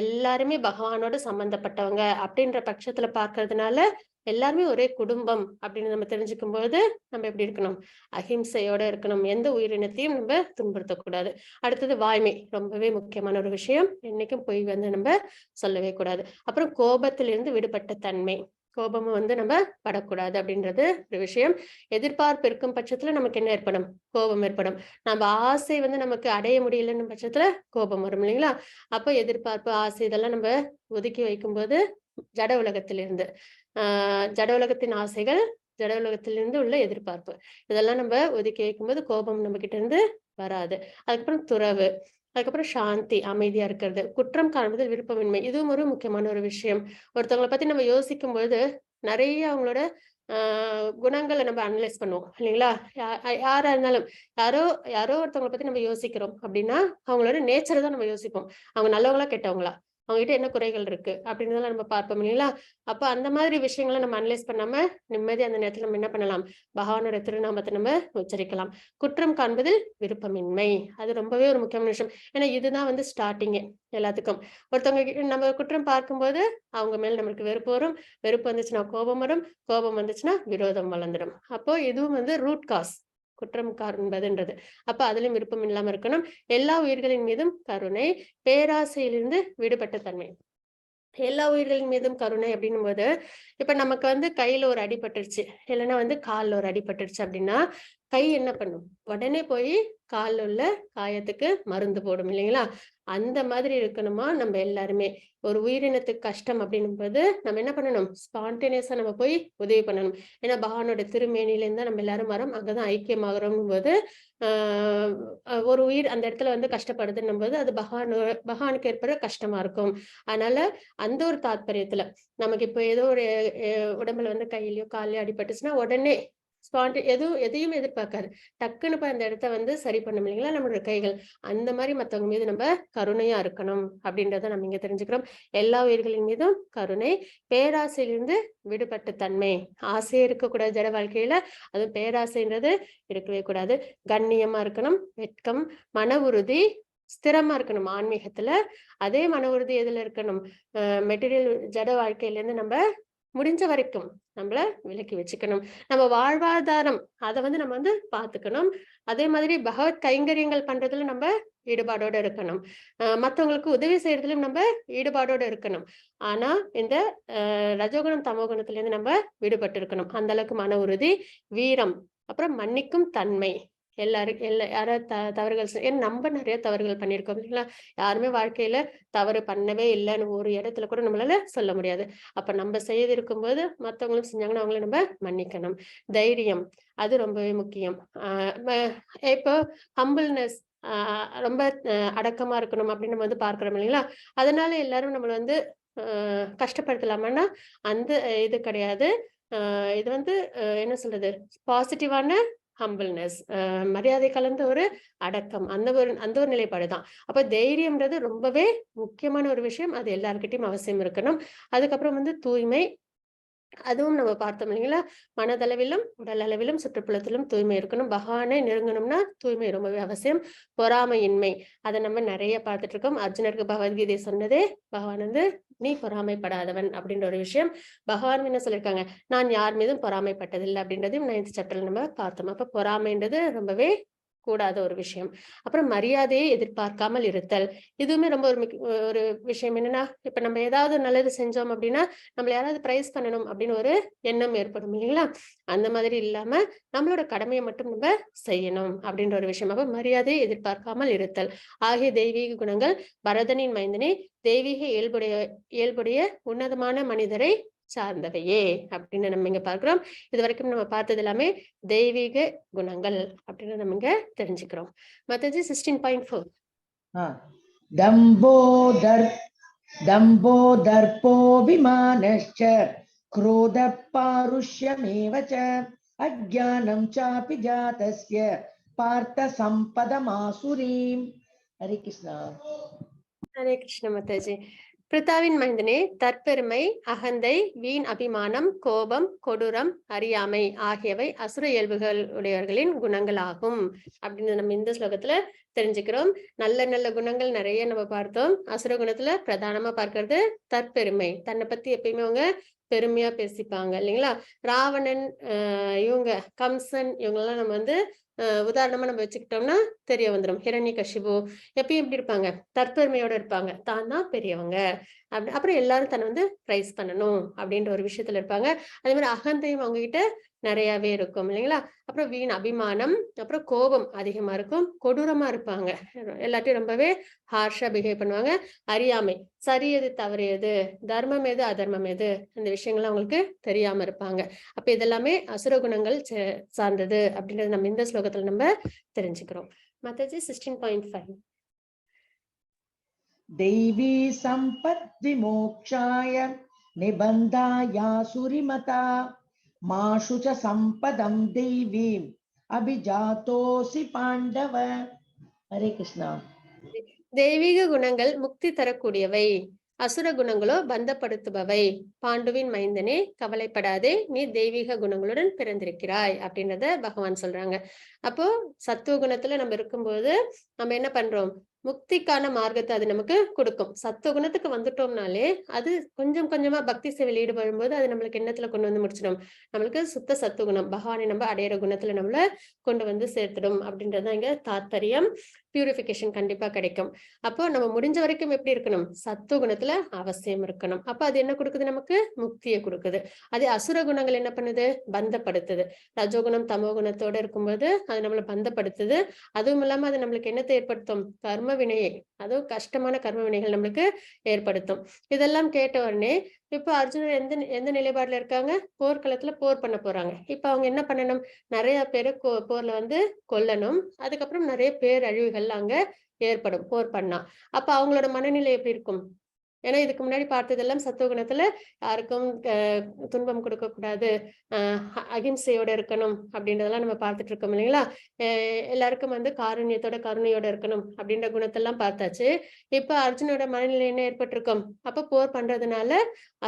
எல்லாருமே பகவானோட சம்பந்தப்பட்டவங்க அப்படின்ற பட்சத்துல பாக்குறதுனால எல்லாருமே ஒரே குடும்பம் அப்படின்னு நம்ம தெரிஞ்சுக்கும் போது நம்ம எப்படி இருக்கணும்? அஹிம்சையோட இருக்கணும். எந்த உயிரினத்தையும் நம்ம துன்புறுத்தக்கூடாது. அடுத்தது வாய்மை, ரொம்பவே முக்கியமான ஒரு விஷயம். என்னைக்கும் பொய் வந்து நம்ம சொல்லவே கூடாது. அப்புறம் கோபத்திலிருந்து விடுபட்ட தன்மை, கோபமும் வந்து நம்ம படக்கூடாது அப்படின்றது ஒரு விஷயம். எதிர்பார்ப்பு இருக்கும் பட்சத்துல நமக்கு என்ன ஏற்படும்? கோபம் ஏற்படும். நம்ம ஆசை வந்து நமக்கு அடைய முடியலன்னு பட்சத்துல கோபம் வரும் இல்லைங்களா? அப்போ எதிர்பார்ப்பு, ஆசை இதெல்லாம் நம்ம ஒதுக்கி வைக்கும்போது ஜட உலகத்திலிருந்து ஜட உலகத்தின் ஆசைகள், ஜட உலகத்திலிருந்து உள்ள எதிர்பார்ப்பு, இதெல்லாம் நம்ம ஒதுக்கி வைக்கும்போது கோபம் நம்ம கிட்ட இருந்து வராது. அதுக்கப்புறம் துறவு, அதுக்கப்புறம் சாந்தி, அமைதியா இருக்கிறது, குற்றம் காண்பதில் விருப்பமின்மை, இதுவும் ஒரு முக்கியமான ஒரு விஷயம். ஒருத்தவங்களை பத்தி நம்ம யோசிக்கும் பொழுது நிறைய அவங்களோட குணங்களை நம்ம அனலைஸ் பண்ணுவோம் இல்லைங்களா? யாரா இருந்தாலும் யாரோ யாரோ ஒருத்தவங்களை பத்தி நம்ம யோசிக்கிறோம் அப்படின்னா அவங்களோட நேச்சரை தான் நம்ம யோசிப்போம். அவங்க நல்லவங்களா கெட்டவங்களா, அவங்ககிட்ட என்ன குறைகள் இருக்கு அப்படின்றதெல்லாம் நம்ம பார்ப்போம் இல்லைங்களா? அப்ப அந்த மாதிரி விஷயங்களை நம்ம அனலைஸ் பண்ணாம நிம்மதி அந்த நேரத்துல நம்ம என்ன பண்ணலாம்? பகவானோட திருநாமத்தை நம்ம உச்சரிக்கலாம். குற்றம் காண்பதில் விருப்பமின்மை, அது ரொம்பவே ஒரு முக்கியமான விஷயம். ஏன்னா இதுதான் வந்து ஸ்டார்டிங்கே எல்லாத்துக்கும். ஒருத்தவங்க கிட்ட நம்ம குற்றம் பார்க்கும்போது அவங்க மேல நம்மளுக்கு வெறுப்பு வரும், வெறுப்பு வந்துச்சுன்னா கோபம் வரும், கோபம் வந்துச்சுன்னா விரோதம் வளர்ந்துடும். அப்போ இதுவும் வந்து ரூட் காஸ் குற்றம் காண்பதுன்றது. அப்ப அதுலயும் விருப்பம் இல்லாம இருக்கணும். எல்லா உயிர்களின் மீதும் கருணை, பேராசையிலிருந்து விடுபட்ட தன்மை. எல்லா உயிர்களின் மீதும் கருணை அப்படின்னும் போது இப்ப நமக்கு வந்து கையில ஒரு அடிபட்டுருச்சு, இல்லைன்னா வந்து கால்ல ஒரு அடிபட்டுருச்சு அப்படின்னா கை என்ன பண்ணும்? உடனே போய் கால்ல உள்ள காயத்துக்கு மருந்து போடும் இல்லைங்களா? அந்த மாதிரி இருக்கணுமா நம்ம எல்லாருமே. ஒரு உயிரினத்துக்கு கஷ்டம் அப்படின்னும் போது நம்ம என்ன பண்ணணும்? ஸ்பான்டேனியஸா நம்ம போய் உதவி பண்ணணும். ஏன்னா பகவானோட திருமேனியில இருந்தா நம்ம எல்லாரும் வரோம், அங்கதான் ஐக்கியமாகறோம் போது ஒரு உயிர் அந்த இடத்துல வந்து கஷ்டப்படுதுன்னும் போது அது பகவானுக்கு ஏற்படுற கஷ்டமா இருக்கும். அதனால அந்த ஒரு தாத்பரியத்துல நமக்கு இப்போ ஏதோ ஒரு உடம்புல வந்து கையிலயோ கால்லயோ அடிபட்டுச்சுன்னா உடனே எதுவும் எதையும் எதிர்பார்க்காது, டக்குன்னு போய் அந்த இடத்த வந்து சரி பண்ணும் இல்லைங்களா நம்மளோட கைகள். அந்த மாதிரி மத்தவங்க மீது நம்ம கருணையா இருக்கணும் அப்படின்றத நம்ம இங்க தெரிஞ்சுக்கிறோம். எல்லா உயிர்களின் மீதும் கருணை, பேராசையிலிருந்து விடுபட்ட தன்மை. ஆசையே இருக்கக்கூடாது ஜட வாழ்க்கையில, அதுவும் பேராசைன்றது இருக்கவே கூடாது. கண்ணியமா இருக்கணும், வெட்கம், மன உறுதி, ஸ்திரமா இருக்கணும் ஆன்மீகத்துல. அதே மன உறுதி எதுல இருக்கணும்? மெட்டீரியல் ஜட வாழ்க்கையில இருந்து நம்ம முடிஞ்ச வரைக்கும் நம்மள விலக்கி வச்சுக்கணும். நம்ம வாழ்வாதாரம் அதை வந்து நம்ம வந்து பாத்துக்கணும். அதே மாதிரி பகவத் கைங்கரியங்கள் பண்றதுல நம்ம ஈடுபாடோட இருக்கணும். மத்தவங்களுக்கு உதவி செய்யறதுலயும் நம்ம ஈடுபாடோட இருக்கணும். ஆனா இந்த ரஜோகுணம் தமோகுணத்துல இருந்து நம்ம விடுபட்டு இருக்கணும். அந்த அளவுக்கு மன உறுதி, வீரம், அப்புறம் மன்னிக்கும் தன்மை. எல்லாரும் எல்லா யாராவது தவறுகள் ஏன்னா நம்ம நிறைய தவறுகள் பண்ணியிருக்கோம் இல்லைங்களா? யாருமே வாழ்க்கையில தவறு பண்ணவே இல்லைன்னு ஒரு இடத்துல கூட நம்மளால சொல்ல முடியாது. அப்ப நம்ம செய்திருக்கும் போது மத்தவங்களும் செஞ்சாங்கன்னா அவங்கள நம்ம மன்னிக்கணும். தைரியம், அது ரொம்பவே முக்கியம். இப்போ ஹம்பிள்னஸ், ரொம்ப அடக்கமா இருக்கணும் அப்படின்னு நம்ம வந்து பார்க்கிறோம் இல்லைங்களா? அதனால எல்லாரும் நம்மளை வந்து கஷ்டப்படுத்தலாமான்னா அந்த இது கிடையாது. இது வந்து என்ன சொல்றது, பாசிட்டிவான ஹம்பிள்னஸ், மரியாதை கலந்த ஒரு அடக்கம், அந்த ஒரு நிலைப்பாடு தான். அப்ப தைரியம்ன்றது ரொம்பவே முக்கியமான ஒரு விஷயம், அது எல்லார்கிட்டயும் அவசியம் இருக்கணும். அதுக்கப்புறம் வந்து தூய்மை, அதுவும் நம்ம பார்த்தோம் இல்லைங்களா? மனதளவிலும் உடல் அளவிலும் சுற்றுப்புறத்திலும் தூய்மை இருக்கணும். பகவானை நெருங்கணும்னா தூய்மை ரொம்பவே அவசியம். பொறாமையின்மை, அதை நம்ம நிறைய பார்த்துட்டு இருக்கோம். அர்ஜுனருக்கு பகவத்கீதை சொன்னதே பகவான் வந்து நீ பொறாமைப்படாதவன் அப்படின்ற ஒரு விஷயம். பகவான் என்ன சொல்லியிருக்காங்க, நான் யார் மீதும் பொறாமைப்பட்டதில்லை அப்படின்றதையும் 9th சாப்டர்ல நம்ம பார்த்தோம். அப்ப பொறாமைன்றது ரொம்பவே கூடாத ஒரு விஷயம். அப்புறம் மரியாதையை எதிர்பார்க்காமல் இருத்தல், இதுவுமே ரொம்ப ஒரு விஷயம். என்னன்னா, இப்ப நம்ம ஏதாவது நல்லது செஞ்சோம் அப்படின்னா நம்மள யாராவது பிரைஸ் பண்ணணும் அப்படின்னு ஒரு எண்ணம் ஏற்படும் இல்லைங்களா? அந்த மாதிரி இல்லாம நம்மளோட கடமையை மட்டும் நம்ம செய்யணும் அப்படின்ற ஒரு விஷயம். அப்ப மரியாதையை எதிர்பார்க்காமல் இருத்தல் ஆகிய தெய்வீக குணங்கள் பரதனின் மைந்தனே தெய்வீக இயல்புடைய உன்னதமான மனிதரை சார்ந்தவையே அப்படின்னு நம்ம இங்க பார்க்கிறோம். இது வரைக்கும் நம்ம பார்த்தது எல்லாமே தெய்வீக குணங்கள் அப்படின்னு நம்ம இங்க தெரிஞ்சுக்கிறோம். மத்தது 16.4. தம்போதர்ப்போபிமானश्च क्रोधपारुष्यमेव च அஜ்ஞானம் சாபி ஜாதஸ்ய பார்த்த சம்பதமாசுரீம். ஹரே கிருஷ்ணா. ஹரே கிருஷ்ண மாதாஜி. பிருத்தாவின் மைந்தனே, தற்பெருமை, அகந்தை, வீண் அபிமானம், கோபம், கொடூரம், அறியாமை ஆகியவை அசுர இயல்புகள் உடையவர்களின் குணங்களாகும் அப்படின்னு நம்ம இந்த ஸ்லோகத்துல தெரிஞ்சுக்கிறோம். நல்ல நல்ல குணங்கள் நிறைய நம்ம பார்த்தோம். அசுர குணத்துல பிரதானமா பார்க்கிறது தற்பெருமை. தன்னை பத்தி எப்பயுமே அவங்க பெருமையா பேசிப்பாங்க இல்லைங்களா? ராவணன், இவங்க கம்சன், இவங்கெல்லாம் நம்ம வந்து உதாரணமா நம்ம வச்சுக்கிட்டோம்னா தெரிய வந்துடும். ஹிரண்யகசிபு எப்பயும் எப்படி இருப்பாங்க? தற்பெருமையோட இருப்பாங்க, தான் தான் பெரியவங்க அப்படி. அப்புறம் எல்லாரும் தன்னை வந்து பிரைஸ் பண்ணணும் அப்படின்ற ஒரு விஷயத்துல இருப்பாங்க. அதே மாதிரி அகந்தையும் அவங்க கிட்ட நிறையவே இருக்கும் இல்லைங்களா? அப்புறம் வீண் அபிமானம், அப்புறம் கோபம் அதிகமா இருக்கும், கொடூரமா இருப்பாங்க, எல்லாத்தையும் ரொம்பவே ஹார்ஷா பிஹேவ் பண்ணுவாங்க. அறியாமை, சரி எது தவறு எது, தர்மம் எது அதர்மம் எது, அந்த விஷயங்கள்லாம் அவங்களுக்கு தெரியாம இருப்பாங்க. அப்ப இதெல்லாமே அசுர குணங்கள் சார்ந்தது அப்படின்றது நம்ம இந்த ஸ்லோகத்துல நம்ம தெரிஞ்சுக்கிறோம். மாதாஜி, 16.5. दैवी सम्पद्विमोक्षाय निबन्धायासुरिमता माशु च सम्पदं दैवीम् अभिजातोऽसि पाण्डव. हरे कृष्णा. தெய்வீக குணங்கள் முக்தி தரக்கூடியவை, அசுர குணங்களோ பந்தப்படுத்துபவை. பாண்டுவின் மைந்தனே, கவலைப்படாதே, நீ தெய்வீக குணங்களுடன் பிறந்திருக்கிறாய் அப்படின்றத பகவான் சொல்றாங்க. அப்போ சத்துவ குணத்துல நம்ம இருக்கும்போது நம்ம என்ன பண்றோம்? முக்திக்கான மார்க்கத்தை அது நமக்கு கொடுக்கும். சத்துவ குணத்துக்கு வந்துட்டோம்னாலே அது கொஞ்சம் கொஞ்சமா பக்தி சேவையில் ஈடுபடும் போது அது நம்மளுக்கு எண்ணத்துல கொண்டு வந்து முடிச்சிடும். நம்மளுக்கு சுத்த சத்துவகுணம், பகவானை நம்ம அடையிற குணத்துல நம்மள கொண்டு வந்து சேர்த்துடும் அப்படின்றதான் இங்க தாத்பரியம். பியூரிஃபிகேஷன் கண்டிப்பா கிடைக்கும். அப்போ நம்ம முடிஞ்ச வரைக்கும் எப்படி இருக்கணும்? சத்துவ குணத்துல அவசியம் இருக்கணும். அப்ப அது என்ன கொடுக்குது? நமக்கு முக்தியை கொடுக்குது. அதே அசுர குணங்கள் என்ன பண்ணுது? பந்தப்படுத்துது. ரஜோகுணம் தமோ குணத்தோட இருக்கும்போது அது நம்மளை பந்தப்படுத்துது. அதுவும் இல்லாம அது நம்மளுக்கு என்னத்தை ஏற்படுத்தும்? கர்ம வினையை, அதுவும் கஷ்டமான கர்ம வினைகள் நம்மளுக்கு ஏற்படுத்தும். இதெல்லாம் கேட்ட உடனே இப்ப அர்ஜுனர் எந்த எந்த நிலைப்பாடுல இருக்காங்க? போர்க்களத்துல போர் பண்ண போறாங்க. இப்ப அவங்க என்ன பண்ணணும்? நிறைய பேரை போர்ல வந்து கொல்லணும். அதுக்கப்புறம் நிறைய பேரழிவுகள் அங்க ஏற்படும் போர் பண்ணா. அப்ப அவங்களோட மனநிலை எப்படி இருக்கும்? ஏன்னா இதுக்கு முன்னாடி பார்த்ததெல்லாம் சத்துவகுணத்துல யாருக்கும் துன்பம் கொடுக்க கூடாது, அகிம்சையோட இருக்கணும் அப்படின்றதெல்லாம் நம்ம பார்த்துட்டு இருக்கோம் இல்லைங்களா? எல்லாருக்கும் வந்து காருண்யத்தோட கருணையோட இருக்கணும் அப்படின்ற குணத்தெல்லாம் பார்த்தாச்சு. இப்ப அர்ஜுனோட மனநிலை என்ன ஏற்பட்டிருக்கும்? அப்ப போர் பண்றதுனால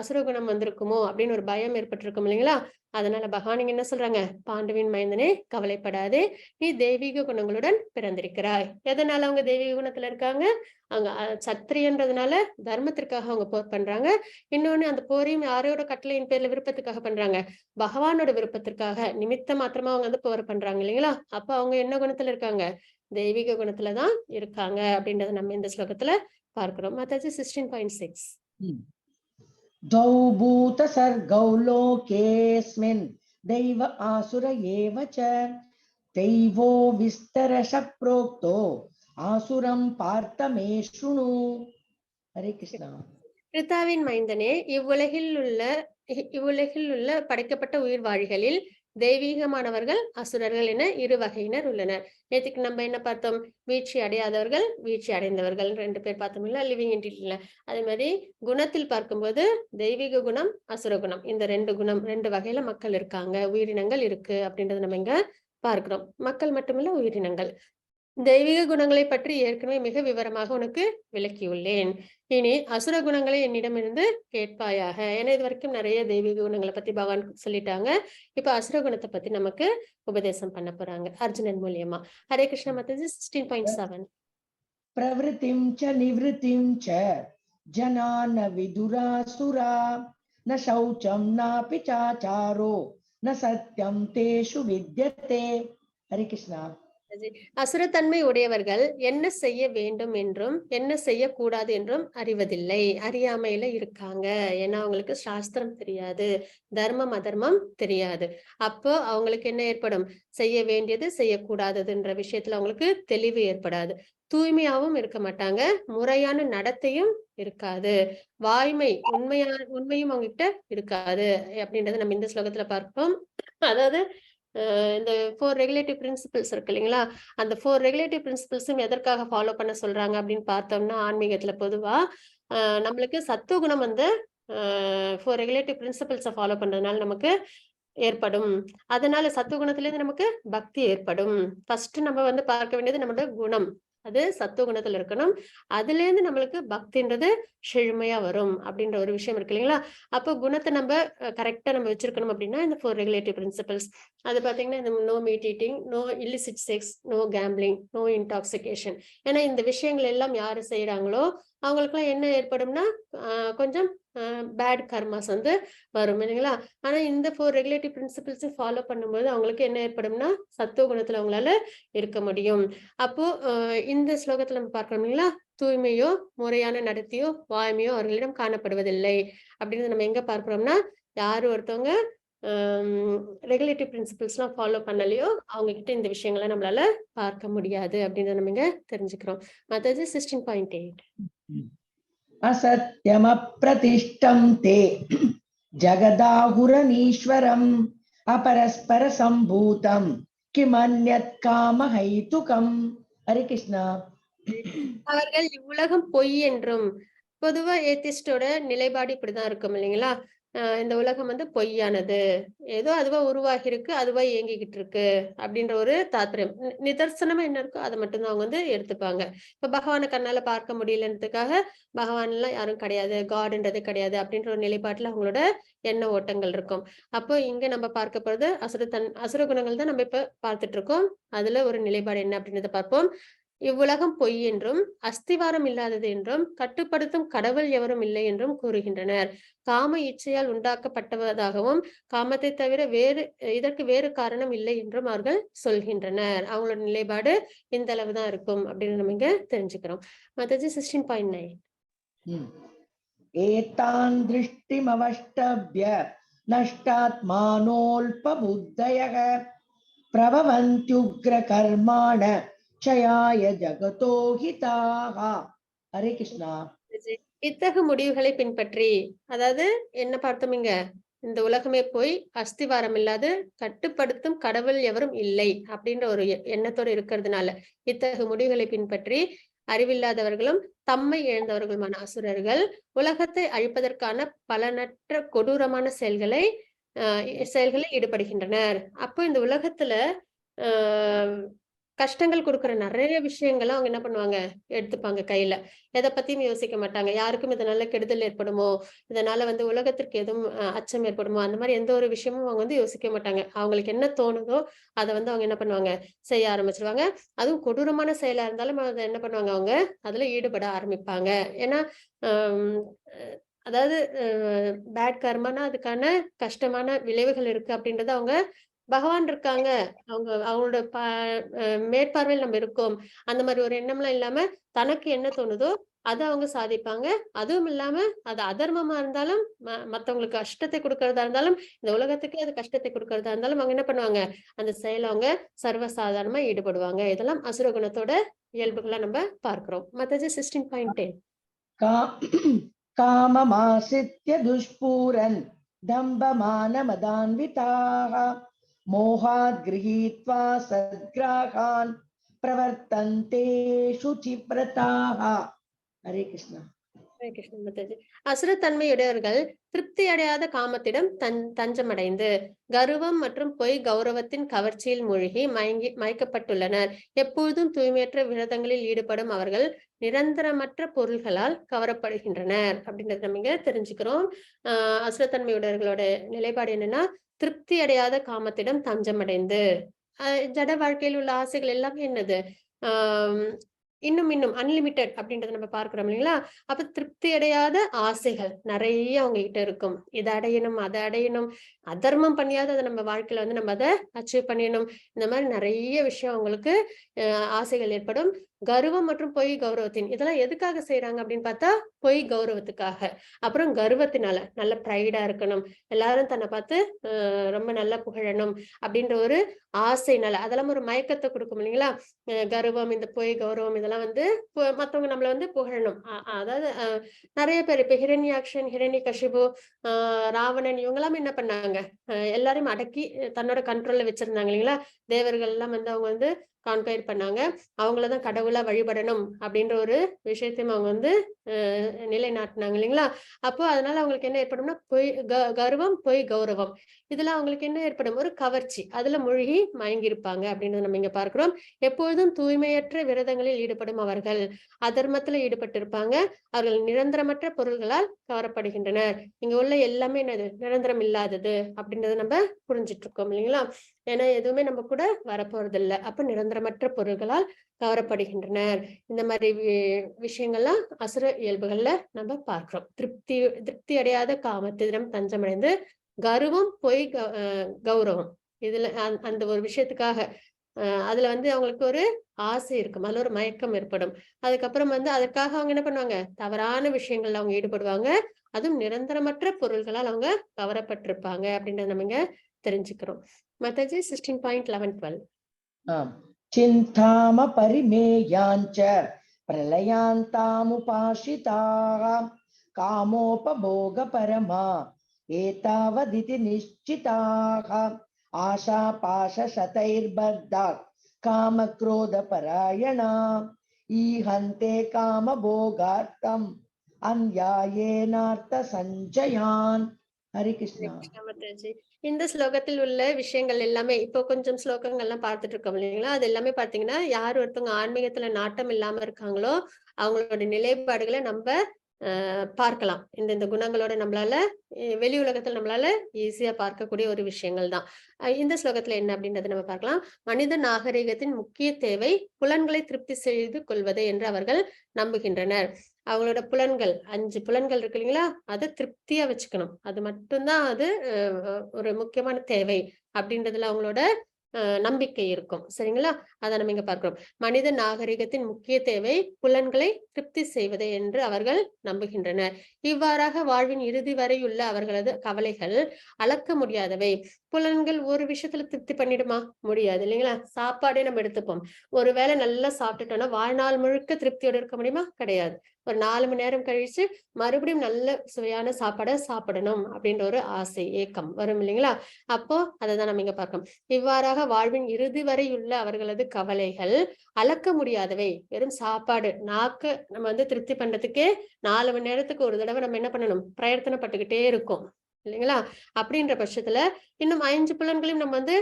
அசுர குணம் வந்திருக்குமோ அப்படின்னு ஒரு பயம் ஏற்பட்டிருக்கும் இல்லைங்களா? அதனால பகவான் இங்க என்ன சொல்றாங்க? பாண்டுவின் மைந்தனே, கவலைப்படாதே, நீ தெய்வீக குணங்களுடன் பிறந்திருக்கிறாய். எதனால அவங்க தெய்வீக குணத்துல இருக்காங்க? அவங்க சத்திரியன்றதுனால தர்மத்திற்காக அவங்க போர் பண்றாங்க. இன்னொன்னு, அந்த போரையும் யாரோட கட்டளையின் பேர்ல விருப்பத்துக்காக பண்றாங்க? பகவானோட விருப்பத்திற்காக நிமித்த மாத்திரமா அவங்க வந்து போர் பண்றாங்க இல்லைங்களா? அப்ப அவங்க என்ன குணத்துல இருக்காங்க? தெய்வீக குணத்துலதான் இருக்காங்க அப்படின்றத நம்ம இந்த ஸ்லோகத்துல பார்க்கிறோம். மாதாஜி, 16.6. द्वौ भूतसर्गौ लोकेऽस्मिन् दैव आसुर एव च, दैवो विस्तरशः प्रोक्तो आसुरं पार्थ मे शृणु. हरे कृष्णा. பிருத்தாவின் மைந்தனே, இவ்வுலகில் உள்ள படைக்கப்பட்ட உயிர் வாழிகளில் தெய்வீகமானவர்கள், அசுரர்கள் என இரு வகையினர் உள்ளனர். நேற்றுக்கு நம்ம என்ன பார்த்தோம்? வீழ்ச்சி அடையாதவர்கள், வீழ்ச்சி அடைந்தவர்கள் ரெண்டு பேர் பார்த்தோம் இல்ல, லிவிங் என்டிட்டில. அதே மாதிரி குணத்தில் பார்க்கும்போது தெய்வீக குணம், அசுர குணம், இந்த ரெண்டு குணம், ரெண்டு வகையில மக்கள் இருக்காங்க, உயிரினங்கள் இருக்கு அப்படின்றத நம்ம இங்க பார்க்கிறோம். மக்கள் மட்டுமில்ல, உயிரினங்கள். தெய்வீக குணங்களை பற்றி ஏற்கனவே மிக விவரமாக உனக்கு விளக்கியுள்ளேன். இனி அசுர குணங்களை என்னிடமிருந்து கேட்பாயாக. ஏன்னா இது வரைக்கும் நிறைய தெய்வீக குணங்களை பத்தி பகவான் சொல்லிட்டாங்க. இப்ப அசுர குணத்தை பத்தி நமக்கு உபதேசம் பண்ண போறாங்க அர்ஜுனன் மூலியமா. ஹரே கிருஷ்ண மாதாஜி, 16.7. प्रवृत्तिं च निवृत्तिं च जना न विदुरासुरा, न शौचं नापि चाचारो न सत्यं तेषु विद्यते. हरे कृष्णा. அசுரத்தன்மை உடையவர்கள் என்ன செய்ய வேண்டும் என்றும் என்ன செய்யக்கூடாது என்றும் அறிவதில்லை, அறியாமையில இருக்காங்க. ஏன்னா அவங்களுக்கு சாஸ்திரம் தெரியாது, தர்மம் அதர்மம் தெரியாது. அப்போ அவங்களுக்கு என்ன ஏற்படும்? செய்ய வேண்டியது செய்யக்கூடாததுன்ற விஷயத்துல அவங்களுக்கு தெளிவு ஏற்படாது. தூய்மையாவும் இருக்க மாட்டாங்க, முறையான நடத்தையும் இருக்காது, வாய்மை உண்மையும் அவங்க கிட்ட இருக்காது அப்படின்றத நம்ம இந்த ஸ்லோகத்துல பார்ப்போம். அதாவது இந்த ஃபோர் ரெகுலேட்டிவ் பிரின்சிபல்ஸ் இருக்கு இல்லைங்களா? அந்த ஃபோர் ரெகுலேட்டிவ் பிரின்சிபல்ஸும் எதற்காக ஃபாலோ பண்ண சொல்றாங்க அப்படின்னு பார்த்தோம்னா, ஆன்மீகத்துல பொதுவா நம்மளுக்கு சத்துவகுணம் வந்து ஃபோர் ரெகுலேட்டிவ் பிரின்சிபல்ஸை ஃபாலோ பண்றதுனால நமக்கு ஏற்படும். அதனால சத்துவகுணத்திலேருந்து நமக்கு பக்தி ஏற்படும். ஃபர்ஸ்ட் நம்ம வந்து பார்க்க வேண்டியது நம்மளோட குணம், அது சத்துவகுணத்துல இருக்கணும். அதுல இருந்து நம்மளுக்கு பக்தின்றது செழுமையா வரும் அப்படின்ற ஒரு விஷயம் இருக்கு இல்லைங்களா? அப்போ குணத்தை நம்ம கரெக்டா நம்ம வச்சிருக்கணும் அப்படின்னா இந்த ஃபோர் ரெகுலேட்டிவ் பிரின்சிபல்ஸ். அது பாத்தீங்கன்னா இந்த no meat eating, no illicit sex, no gambling, no intoxication. ஏன்னா இந்த விஷயங்கள் எல்லாம் யாரு செய்யறாங்களோ அவங்களுக்குலாம் என்ன ஏற்படும்னா கொஞ்சம் பேட் கர்மாஸ் வந்து வரும் இல்லைங்களா? ஆனா இந்த 4 ரெகுலேட்டிவ் பிரின்சிபிள்ஸும் ஃபாலோ பண்ணும்போது அவங்களுக்கு என்ன ஏற்படும்னா சத்துவ குணத்துல அவங்களால இருக்க முடியும். அப்போ இந்த ஸ்லோகத்துல நம்ம பார்க்கணும் இல்லைங்களா? தூய்மையோ முறையான நடத்தையோ வாய்மையோ அவர்களிடம் காணப்படுவதில்லை அப்படின்னு நம்ம எங்க பார்க்கிறோம்னா, யாரு ஒருத்தவங்க ரெகுலேட்டிவ் பிரின்சிபிள்ஸ்லாம் ஃபாலோ பண்ணலையோ அவங்க கிட்ட இந்த விஷயங்களை நம்மளால பார்க்க முடியாது அப்படின்னு நம்ம இங்க தெரிஞ்சுக்கிறோம். மற்றது 16.8. அசத்யமப்ரதிஷ்டம் தே ஜகதாகுரனீஸ்வரம் அபரஸ்பர சம்பூதம் கிமன்யத் காமஹைதுகம். ஹரே கிருஷ்ணா. அவர்கள் இவ்வுலகம் பொய் என்றும், பொதுவா ஏத்திஸ்டோட நிலைப்பாடு இப்படிதான் இருக்கும் இல்லைங்களா? இந்த உலகம் வந்து பொய்யானது, ஏதோ அதுவா உருவாகி இருக்கு, அதுவா இயங்கிக்கிட்டு இருக்கு அப்படின்ற ஒரு தாத்பரியம். நிதர்சனமா என்ன இருக்கோ அதை மட்டும்தான் அவங்க வந்து எடுத்துப்பாங்க. இப்ப பகவானை கண்ணால பார்க்க முடியலன்றதுக்காக பகவான் எல்லாம் யாரும் கிடையாது, காட்ன்றது கிடையாது அப்படின்ற ஒரு நிலைப்பாட்டுல அவங்களோட எண்ண ஓட்டங்கள் இருக்கும். அப்போ இங்க நம்ம பார்க்க போறது அசுர குணங்கள் தான் நம்ம இப்ப பார்த்துட்டு இருக்கோம். அதுல ஒரு நிலைப்பாடு என்ன அப்படின்றத பார்ப்போம். இவ்வுலகம் பொய் என்றும் அஸ்திவாரம் இல்லாதது என்றும் கட்டுப்படுத்தும் கடவுள் எவரும் இல்லை என்றும் கூறுகின்றனர். காம இச்சையால் உண்டாக்கப்பட்டதாகவும் காமத்தை தவிர வேறு இதற்கு வேறு காரணம் இல்லை என்றும் அவர்கள் சொல்கின்றனர். அவங்களோட நிலைப்பாடு இந்த அளவுதான் இருக்கும் அப்படின்னு நம்ம இங்க தெரிஞ்சுக்கிறோம். மத்தது 16.9. ஏதான் திருஷ்டிமவஷ்டப்ய நஷ்டாத்மானோல்பபுத்தயக பிரபவந்த்யுக்ர கர்மாண க்ஷயாய ஜகதோ ஹிதாக. ஹரே கிருஷ்ணா. இத்தகு முடிவுகளை பின்பற்றி, அதாவது என்ன பார்த்தோம் இங்க, இந்த உலகமே போய் அஸ்திவாரம் இல்லாது கட்டுப்படுத்தும் கடவுள் எவரும் இல்லை அப்படின்ற ஒரு எண்ணத்தோடு இருக்கிறதுனால இத்தகு முடிவுகளை பின்பற்றி அறிவில்லாதவர்களும் தம்மை இழந்தவர்களுமான அசுரர்கள் உலகத்தை அழிப்பதற்கான பலனற்ற கொடூரமான செயல்களில் ஈடுபடுகின்றனர். அப்போ இந்த உலகத்துல கஷ்டங்கள் கொடுக்குற நிறைய விஷயங்களை அவங்க என்ன பண்ணுவாங்க, எடுத்துப்பாங்க கையில. எதை பத்தியும் யோசிக்க மாட்டாங்க. யாருக்கும் இதனால கெடுதல் ஏற்படுமோ, இதனால வந்து உலகத்திற்கு எதுவும் அச்சம் ஏற்படுமோ, அந்த மாதிரி எந்த ஒரு விஷயமும் அவங்க வந்து யோசிக்க மாட்டாங்க. அவங்களுக்கு என்ன தோணுதோ அதை வந்து அவங்க என்ன பண்ணுவாங்க, செய்ய ஆரம்பிச்சிருவாங்க. அதுவும் கொடூரமான செயலா இருந்தாலும் அதை என்ன பண்ணுவாங்க, அவங்க அதுல ஈடுபட ஆரம்பிப்பாங்க. ஏன்னா அதாவது பேட் கர்மானா அதுக்கான கஷ்டமான விளைவுகள் இருக்கு அப்படின்றத அவங்க பகவான் இருக்காங்க, அவங்க அவங்களோட மேற்பார்வையில் நம்ம இருக்கோம் அந்த மாதிரி ஒரு எண்ணம்லாம் இல்லாம தனக்கு என்ன தோணுதோ அதை அவங்க சாதிப்பாங்க. அதுவும் இல்லாம அது அதர்மமா இருந்தாலும் மத்தவங்களுக்கு கஷ்டத்தை கொடுக்கறதா இருந்தாலும் இந்த உலகத்துக்கே அது கஷ்டத்தை கொடுக்கறதா இருந்தாலும் அவங்க என்ன பண்ணுவாங்க, அந்த செயலை அவங்க சர்வசாதாரணமா ஈடுபடுவாங்க. இதெல்லாம் அசுர குணத்தோட இயல்புகளை நம்ம பார்க்கிறோம். மத்தது 16.10. காமமாசித்ய துஷ்பூரன் தம்பமான மதான்விதாக மோகாத் கிரகீத்வா சத்கிராகான் பிரவர்த்தந்தே சுச்சிப்ரதாக. ஹரே கிருஷ்ணா. ஹரே கிருஷ்ணா மாதாஜி. அசுரத்தன்மையுடையவர்கள் திருப்தி அடையாத காமத்திடம் தஞ்சமடைந்து கர்வம் மற்றும் பொய் கௌரவத்தின் கவர்ச்சியில் மூழ்கி மயக்கப்பட்டுள்ளனர். எப்பொழுதும் தூய்மையற்ற விரதங்களில் ஈடுபடும் அவர்கள் நிரந்தரமற்ற பொருள்களால் கவரப்படுகின்றனர் அப்படின்றத நம்ம இங்க தெரிஞ்சுக்கிறோம். அசுரத்தன்மையுடையவர்களோட நிலைப்பாடு என்னன்னா, திருப்தி அடையாத காமத்திடம் தஞ்சமடைந்து, ஜட வாழ்க்கையில் உள்ள ஆசைகள் எல்லாமே என்னது, இன்னும் இன்னும் அன்லிமிட்டெட் அப்படின்றத நம்ம பார்க்கிறோம் இல்லைங்களா? அப்ப திருப்தி அடையாத ஆசைகள் நிறைய அவங்க கிட்ட இருக்கும். இதை அடையணும், அதை அடையணும், அதர்மம் பண்ணியாவது அதை நம்ம வாழ்க்கையில வந்து நம்ம அதை அச்சீவ் பண்ணிடணும், இந்த மாதிரி நிறைய விஷயம் அவங்களுக்கு ஆசைகள் ஏற்படும். கர்வம் மற்றும் பொய் கௌரவத்தின், இதெல்லாம் எதுக்காக செய்யறாங்க அப்படின்னு பார்த்தா பொய் கௌரவத்துக்காக. அப்புறம் கர்வத்தினால நல்ல ப்ரைடா இருக்கணும், எல்லாரும் தன்னை பார்த்து ரொம்ப நல்லா புகழணும் அப்படின்ற ஒரு ஆசைனால, அதெல்லாம் ஒரு மயக்கத்தை கொடுக்கும் இல்லைங்களா? கர்வம், இந்த பொய் கௌரவம், இதெல்லாம் வந்து மத்தவங்க நம்மளை வந்து புகழணும். அதாவது நிறைய பேர் இப்ப ஹிரண்யாக்ஷன், ஹிரண்யகசிபு, ராவணன் இவங்கெல்லாம் என்ன பண்ணாங்க, எல்லாரையும் அடக்கி தன்னோட கண்ட்ரோல்ல வச்சிருந்தாங்க இல்லைங்களா? தேவர்கள் எல்லாம் வந்து அவங்க வந்து கான்கயர் பண்ணாங்க. அவங்களதான் கடவுளா வழிபடணும் அப்படின்ற ஒரு விஷயத்தையும் அவங்க வந்து நிலைநாட்டினாங்க இல்லைங்களா? அப்போ அதனால அவங்களுக்கு என்ன ஏற்படும்னா பொய் கர்வம், பொய் கௌரவம், இதெல்லாம் அவங்களுக்கு என்ன ஏற்படும், ஒரு கவர்ச்சி, அதுல மூழ்கி மயங்கியிருப்பாங்க அப்படின்னு நம்ம இங்க பார்க்கிறோம். எப்பொழுதும் தூய்மையற்ற விரதங்களில் ஈடுபடும் அவர்கள் அதர்மத்துல ஈடுபட்டிருப்பாங்க. அவர்கள் நிரந்தரமற்ற பொருள்களால் கவரப்படுகின்றனர். இங்க உள்ள எல்லாமே என்னது, நிரந்தரம் இல்லாதது அப்படின்றத நம்ம புரிஞ்சிட்டு இருக்கோம் இல்லைங்களா? ஏன்னா எதுவுமே நம்ம கூட வரப்போறது இல்லை. அப்ப நிரந்தரமற்ற பொருள்களால் கவரப்படுகின்றனர். இந்த மாதிரி விஷயங்கள்லாம் அசுர இயல்புகள்ல நம்ம பார்க்கிறோம். திருப்தி திருப்தி அடையாத காமத்திடம் தஞ்சமடைந்து கர்வம், பொய் கௌரவம், இதுல அந்த ஒரு விஷயத்துக்காக அதுல வந்து அவங்களுக்கு ஒரு ஆசை இருக்கும், அதுல ஒரு மயக்கம் ஏற்படும். அதுக்கப்புறம் வந்து அதற்காக அவங்க என்ன பண்ணுவாங்க, தவறான விஷயங்கள்ல அவங்க ஈடுபடுவாங்க. அதுவும் நிரந்தரமற்ற பொருள்களால் அவங்க கவரப்பட்டிருப்பாங்க அப்படின்றத நம்ம இங்க தெரிஞ்சுக்கிறோம். மாதாஜி, 16.11 12. ஆம். சிந்தாம பரிமேயாஞ்ச பிரளயாந்தாமுபாசிதாः காமோபபோக பரமா ஏதாவதிதி நிச்சிதாக ஆஷா பாஷ சதைர்பத்தா காமக்ரோத பராயணா ஈஹந்தே காமபோகார்த்தம் அந்யாயேனார்த்த சஞ்சயான். ஹரி கிருஷ்ணா. கிருஷ்ணா மாதாஜி. இந்த ஸ்லோகத்தில் உள்ள விஷயங்கள் எல்லாமே இப்போ கொஞ்சம் ஸ்லோகங்கள்லாம் பார்த்துட்டு இருக்கோம் இல்லைங்களா? அது எல்லாமே பாத்தீங்கன்னா யார் ஒருத்தவங்க ஆன்மீகத்துல நாட்டம் இல்லாம இருக்காங்களோ அவங்களோட நிலைப்பாடுகளை நம்ம பார்க்கலாம். இந்த இந்த குணங்களோட நம்மளால வெளி உலகத்துல நம்மளால ஈஸியா பார்க்கக்கூடிய ஒரு விஷயங்கள் தான். இந்த ஸ்லோகத்துல என்ன அப்படின்றத நம்ம பார்க்கலாம். மனித நாகரிகத்தின் முக்கிய தேவை புலன்களை திருப்தி செய்து கொள்வது என்று அவர்கள் நம்புகின்றனர். அவங்களோட புலன்கள், 5 புலன்கள் இருக்கு இல்லைங்களா, அதை திருப்தியா வச்சுக்கணும். அது மட்டும்தான் அது ஒரு முக்கியமான தேவை அப்படின்றதுல அவங்களோட நம்பிக்கை இருக்கும். சரிங்களா? அதை நம்ம இங்க பார்க்கிறோம். மனித நாகரிகத்தின் முக்கிய தேவை புலன்களை திருப்தி செய்வது என்று அவர்கள் நம்புகின்றனர். இவ்வாறாக வாழ்வின் இறுதி வரையுள்ள அவர்களது கவலைகள் அளக்க முடியாதவை. புலன்கள் ஒரு விஷயத்துல திருப்தி பண்ணிடுமா? முடியாது இல்லைங்களா? சாப்பாடே நம்ம எடுத்துப்போம். ஒருவேளை நல்லா சாப்பிட்டுட்டோம்னா வாழ்நாள் முழுக்க திருப்தியோட இருக்க முடியுமா? கிடையாது. ஒரு 4 மணி நேரம் கழிச்சு மறுபடியும் நல்ல சுவையான சாப்பாடை சாப்பிடணும் அப்படின்ற ஒரு ஆசை, ஏக்கம் வரும் இல்லைங்களா? அப்போ அதை தான் நம்ம இங்க பார்க்கணும். இவ்வாறாக வாழ்வின் இறுதி வரையுள்ள அவர்களது கவலைகள் அளக்க முடியாதவை. வெறும் சாப்பாடு நாக்கு நம்ம வந்து திருப்தி பண்றதுக்கே 4 மணி நேரத்துக்கு ஒரு தடவை நம்ம என்ன பண்ணணும், பிரயத்தனப்பட்டுக்கிட்டே இருக்கோம் இல்லைங்களா? அப்படின்ற பட்சத்துல இன்னும் 5 புலன்களையும் நம்ம வந்து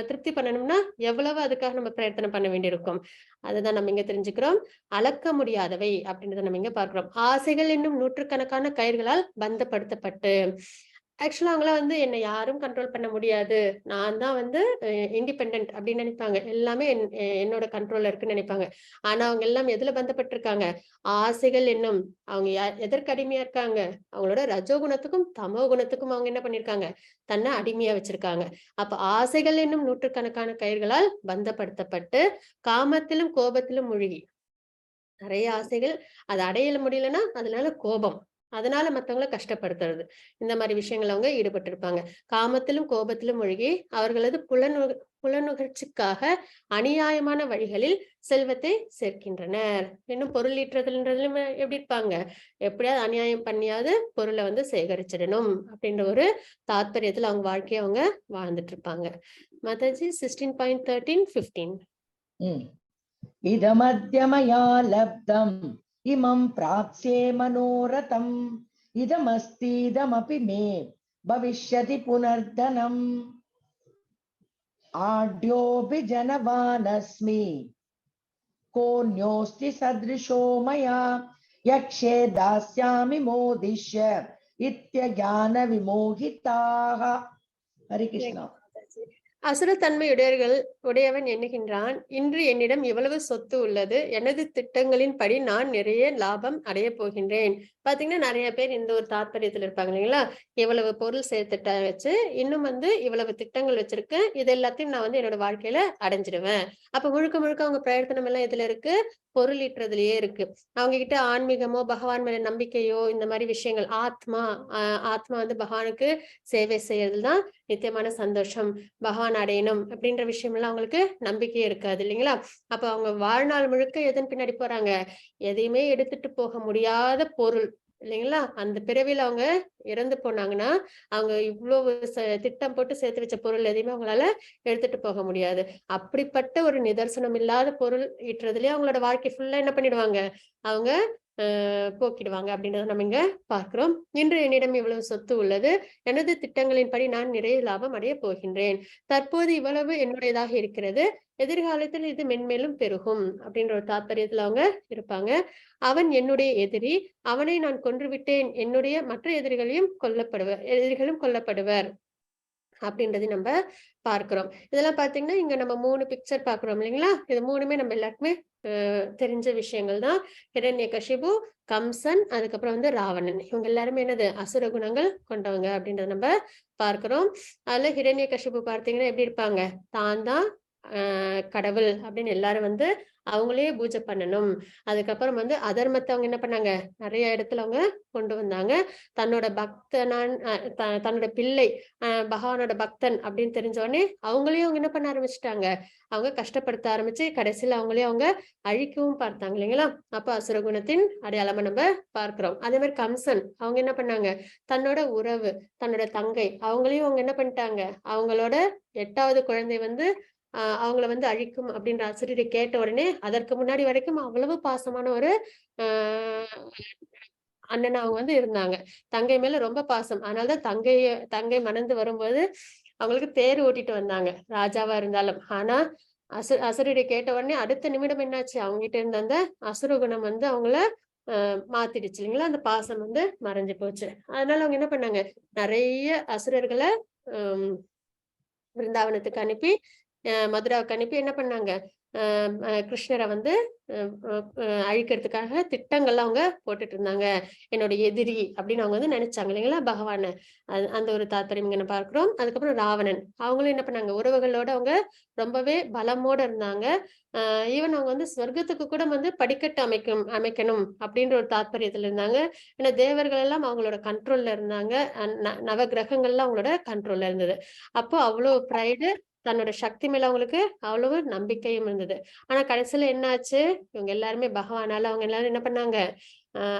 திருப்தி பண்ணணும்னா எவ்வளவு அதுக்காக நம்ம பிரயத்தனம் பண்ண வேண்டியிருக்கும். அதுதான் நம்ம இங்க தெரிஞ்சுக்கிறோம். அளக்க முடியாதவை அப்படின்றத நம்ம இங்க பார்க்கிறோம். ஆசைகள் என்னும் நூற்றுக்கணக்கான கயிர்களால் பந்தப்படுத்தப்பட்டு, ஆக்சுவலா அவங்களாம் வந்து என்னை யாரும் கண்ட்ரோல் பண்ண முடியாது, நான் தான் வந்து இண்டிபெண்ட் அப்படின்னு நினைப்பாங்க. எல்லாமே என்னோட கண்ட்ரோல்ல இருக்குன்னு நினைப்பாங்க. ஆனா அவங்க எல்லாம் எதுல பந்தப்பட்டிருக்காங்க, ஆசைகள் என்னும் அவங்க எதற்கு அடிமையா இருக்காங்க, அவங்களோட ரஜோகுணத்துக்கும் தமோ குணத்துக்கும் அவங்க என்ன பண்ணிருக்காங்க, தன்னை அடிமையா வச்சிருக்காங்க. அப்ப ஆசைகள் என்னும் நூற்றுக்கணக்கான கயிர்களால் பந்தப்படுத்தப்பட்டு காமத்திலும் கோபத்திலும் மூழ்கி, நிறைய ஆசைகள், அதை அடைய முடியலன்னா அதனால கோபம், அதனால மத்தவங்களை கஷ்டப்படுத்துறது, இந்த மாதிரி விஷயங்கள் அவங்க ஈடுபட்டிருப்பாங்க. காமத்திலும் கோபத்திலும் மூழ்கி அவர்களது புலனுகர்ச்சிக்காக அநியாயமான வழிகளில் செல்வத்தை சேர்க்கின்றனர். இன்னும் பொருள் ஈட்டுறதுன்றதுல எப்படி இருப்பாங்க, எப்படியாவது அநியாயம் பண்ணியாவது பொருளை வந்து சேகரிச்சிடணும் அப்படின்ற ஒரு தாத்பரியத்துல அவங்க வாழ்க்கையை அவங்க வாழ்ந்துட்டு இருப்பாங்க. மாதாஜி, 16.13 15. இதமத்யமயா லப்தம் இமம் பிராப்ஸ்யே மனோரதம் இதமஸ்தீதமபி மே பவிஷ்யதி புனர்தனம் ஆட்யோபி ஜனவானஸ்மி கோன்யோஸ்தி சத்ருஷோ மயா யக்ஷே தாஸ்யாமி மோதிஷ்ய இத்யஞான விமோகிதாக. ஹரி கிருஷ்ணா. அசுரத்தன்மையுடையவர்கள் உடையவன் எண்ணுகின்றான், இன்று என்னிடம் இவ்வளவு சொத்து உள்ளது, எனது திட்டங்களின் படி நான் நிறைய லாபம் அடைய போகின்றேன். பாத்தீங்கன்னா நிறைய பேர் இந்த ஒரு தாற்பயத்துல இருப்பாங்க இல்லைங்களா? இவ்வளவு பொருள் சேர்த்துட்ட வச்சு இன்னும் வந்து இவ்வளவு திட்டங்கள் வச்சிருக்கேன், இது எல்லாத்தையும் நான் வந்து என்னோட வாழ்க்கையில அடைஞ்சிடுவேன். அப்ப முழுக்க முழுக்க அவங்க பிரயத்தனம் எல்லாம் எதுல இருக்கு, பொருள் ஈட்டுறதுலயே இருக்கு. அவங்க கிட்ட ஆன்மீகமோ பகவான் மேல நம்பிக்கையோ இந்த மாதிரி விஷயங்கள், ஆத்மா வந்து பகவானுக்கு சேவை செய்யறதுதான் நித்தியமான சந்தோஷம், பகவான் அடையணும் அப்படின்ற விஷயம் எல்லாம் அவங்களுக்கு நம்பிக்கையே இருக்காது இல்லைங்களா? அப்ப அவங்க வாழ்நாள் முழுக்க எதன் பின்னாடி போறாங்க, எதையுமே எடுத்துட்டு போக முடியாத பொருள் இல்லைங்களா? அந்த பிறவியில அவங்க இறந்து போனாங்கன்னா அவங்க இவ்வளவு திட்டம் போட்டு சேர்த்து வச்ச பொருள் எதையுமே அவங்களால எடுத்துட்டு போக முடியாது. அப்படிப்பட்ட ஒரு நிதர்சனம் இல்லாத பொருள் ஈட்டுறதுலயே அவங்களோட வாழ்க்கை ஃபுல்லா என்ன பண்ணிடுவாங்க, அவங்க போக்கிடுவாங்க அப்படின்றத நம்ம இங்க பார்க்கிறோம். இன்று என்னிடம் இவ்வளவு சொத்து உள்ளது, எனது திட்டங்களின்படி நான் நிறைய லாபம் அடைய போகின்றேன், தற்போது இவ்வளவு என்னுடையதாக இருக்கிறது, எதிர்காலத்தில் இது மென்மேலும் பெருகும் அப்படின்ற ஒரு தாத்பரியத்துல அவங்க இருப்பாங்க. அவன் என்னுடைய எதிரி, அவனை நான் கொன்றுவிட்டேன், என்னுடைய மற்ற எதிரிகளையும் கொல்லப்படுவர், எதிரிகளும் கொல்லப்படுவர். அப்படின்றது நம்ம பார்க்கிறோம். இதெல்லாம் பாத்தீங்கன்னா இங்க நம்ம 3 பிக்சர் பாக்குறோம் இல்லைங்களா? இது 3மே நம்ம எல்லாருக்குமே தெரிஞ்ச விஷயங்கள் தான். ஹிரண்யகசிபு, கம்சன், அதுக்கப்புறம் வந்து ராவணன், இவங்க எல்லாருமே என்னது அசுர குணங்கள் கொண்டவங்க அப்படின்றத நம்ம பார்க்கிறோம். அதுல ஹிரண்யகசிபு பார்த்தீங்கன்னா எப்படி இருப்பாங்க, தான் தான் கடவுள் அப்படின்னு எல்லாரும் வந்து அவங்களே பூஜை பண்ணணும். அதுக்கப்புறம் வந்து அதர்மத்தை அவங்க என்ன பண்ணாங்க, நிறைய இடத்துல அவங்க கொண்டு வந்தாங்க. தன்னோட பக்தனான் தன்னோட பிள்ளை பகவானோட பக்தன் அப்படின்னு தெரிஞ்ச உடனே அவங்களையும் அவங்க என்ன பண்ண ஆரம்பிச்சுட்டாங்க, அவங்க கஷ்டப்படுத்த ஆரம்பிச்சு கடைசியில அவங்களையும் அவங்க அழிக்கவும் பார்த்தாங்க இல்லைங்களா? அப்ப அசுரகுணத்தின் அடையாளமா நம்ம பார்க்கிறோம். அதே மாதிரி கம்சன் அவங்க என்ன பண்ணாங்க, தன்னோட உறவு தன்னோட தங்கை அவங்களையும் அவங்க என்ன பண்ணிட்டாங்க, அவங்களோட 8வது குழந்தை வந்து அவங்கள வந்து அழிக்கும் அப்படின்ற ஆசிரியரை கேட்ட உடனே அதற்கு முன்னாடி வரைக்கும் அவ்வளவு பாசமான ஒரு அண்ணன் அவங்க வந்து இருந்தாங்க. தங்கை மேல ரொம்ப பாசம். அதனாலதான் தங்கை மணந்து வரும்போது அவங்களுக்கு தேர் ஓட்டிட்டு வந்தாங்க ராஜாவா இருந்தாலும். ஆனா அசுரரை கேட்ட உடனே அடுத்த நிமிடம் என்னாச்சு, அவங்க கிட்ட இருந்த அந்த அசுர குணம் வந்து அவங்கள மாத்திடுச்சு இல்லைங்களா? அந்த பாசம் வந்து மறைஞ்சு போச்சு. அதனால அவங்க என்ன பண்ணாங்க, நிறைய அசுரர்களை பிருந்தாவனத்துக்கு அனுப்பி மதுராவுக்கு அனுப்பி என்ன பண்ணாங்க, கிருஷ்ணரை வந்து அழிக்கிறதுக்காக திட்டங்கள்லாம் அவங்க போட்டுட்டு இருந்தாங்க. என்னோட எதிரி அப்படின்னு அவங்க வந்து நினைச்சாங்க இல்லைங்களா பகவானை. அந்த ஒரு தாத்பரியம் இங்க நம்ம பார்க்கிறோம். அதுக்கப்புறம் ராவணன் அவங்களும் என்ன பண்ணாங்க, உறவுகளோட அவங்க ரொம்பவே பலமோட இருந்தாங்க. ஈவன் அவங்க வந்து ஸ்வர்க்கத்துக்கு கூட வந்து படிக்கட்டு அமைக்கணும் அப்படின்ற ஒரு தாத்பரியத்துல இருந்தாங்க. ஏன்னா தேவர்கள் எல்லாம் அவங்களோட கண்ட்ரோல்ல இருந்தாங்க. நவ கிரகங்கள்லாம் அவங்களோட கண்ட்ரோல்ல இருந்தது. அப்போ அவ்வளோ ப்ரைடு, தன்னோட சக்தி மேல அவங்களுக்கு அவ்வளவு நம்பிக்கையும் இருந்தது. ஆனா கடைசியில என்ன ஆச்சு, இவங்க எல்லாருமே பகவானால அவங்க எல்லாரும் என்ன பண்ணாங்க,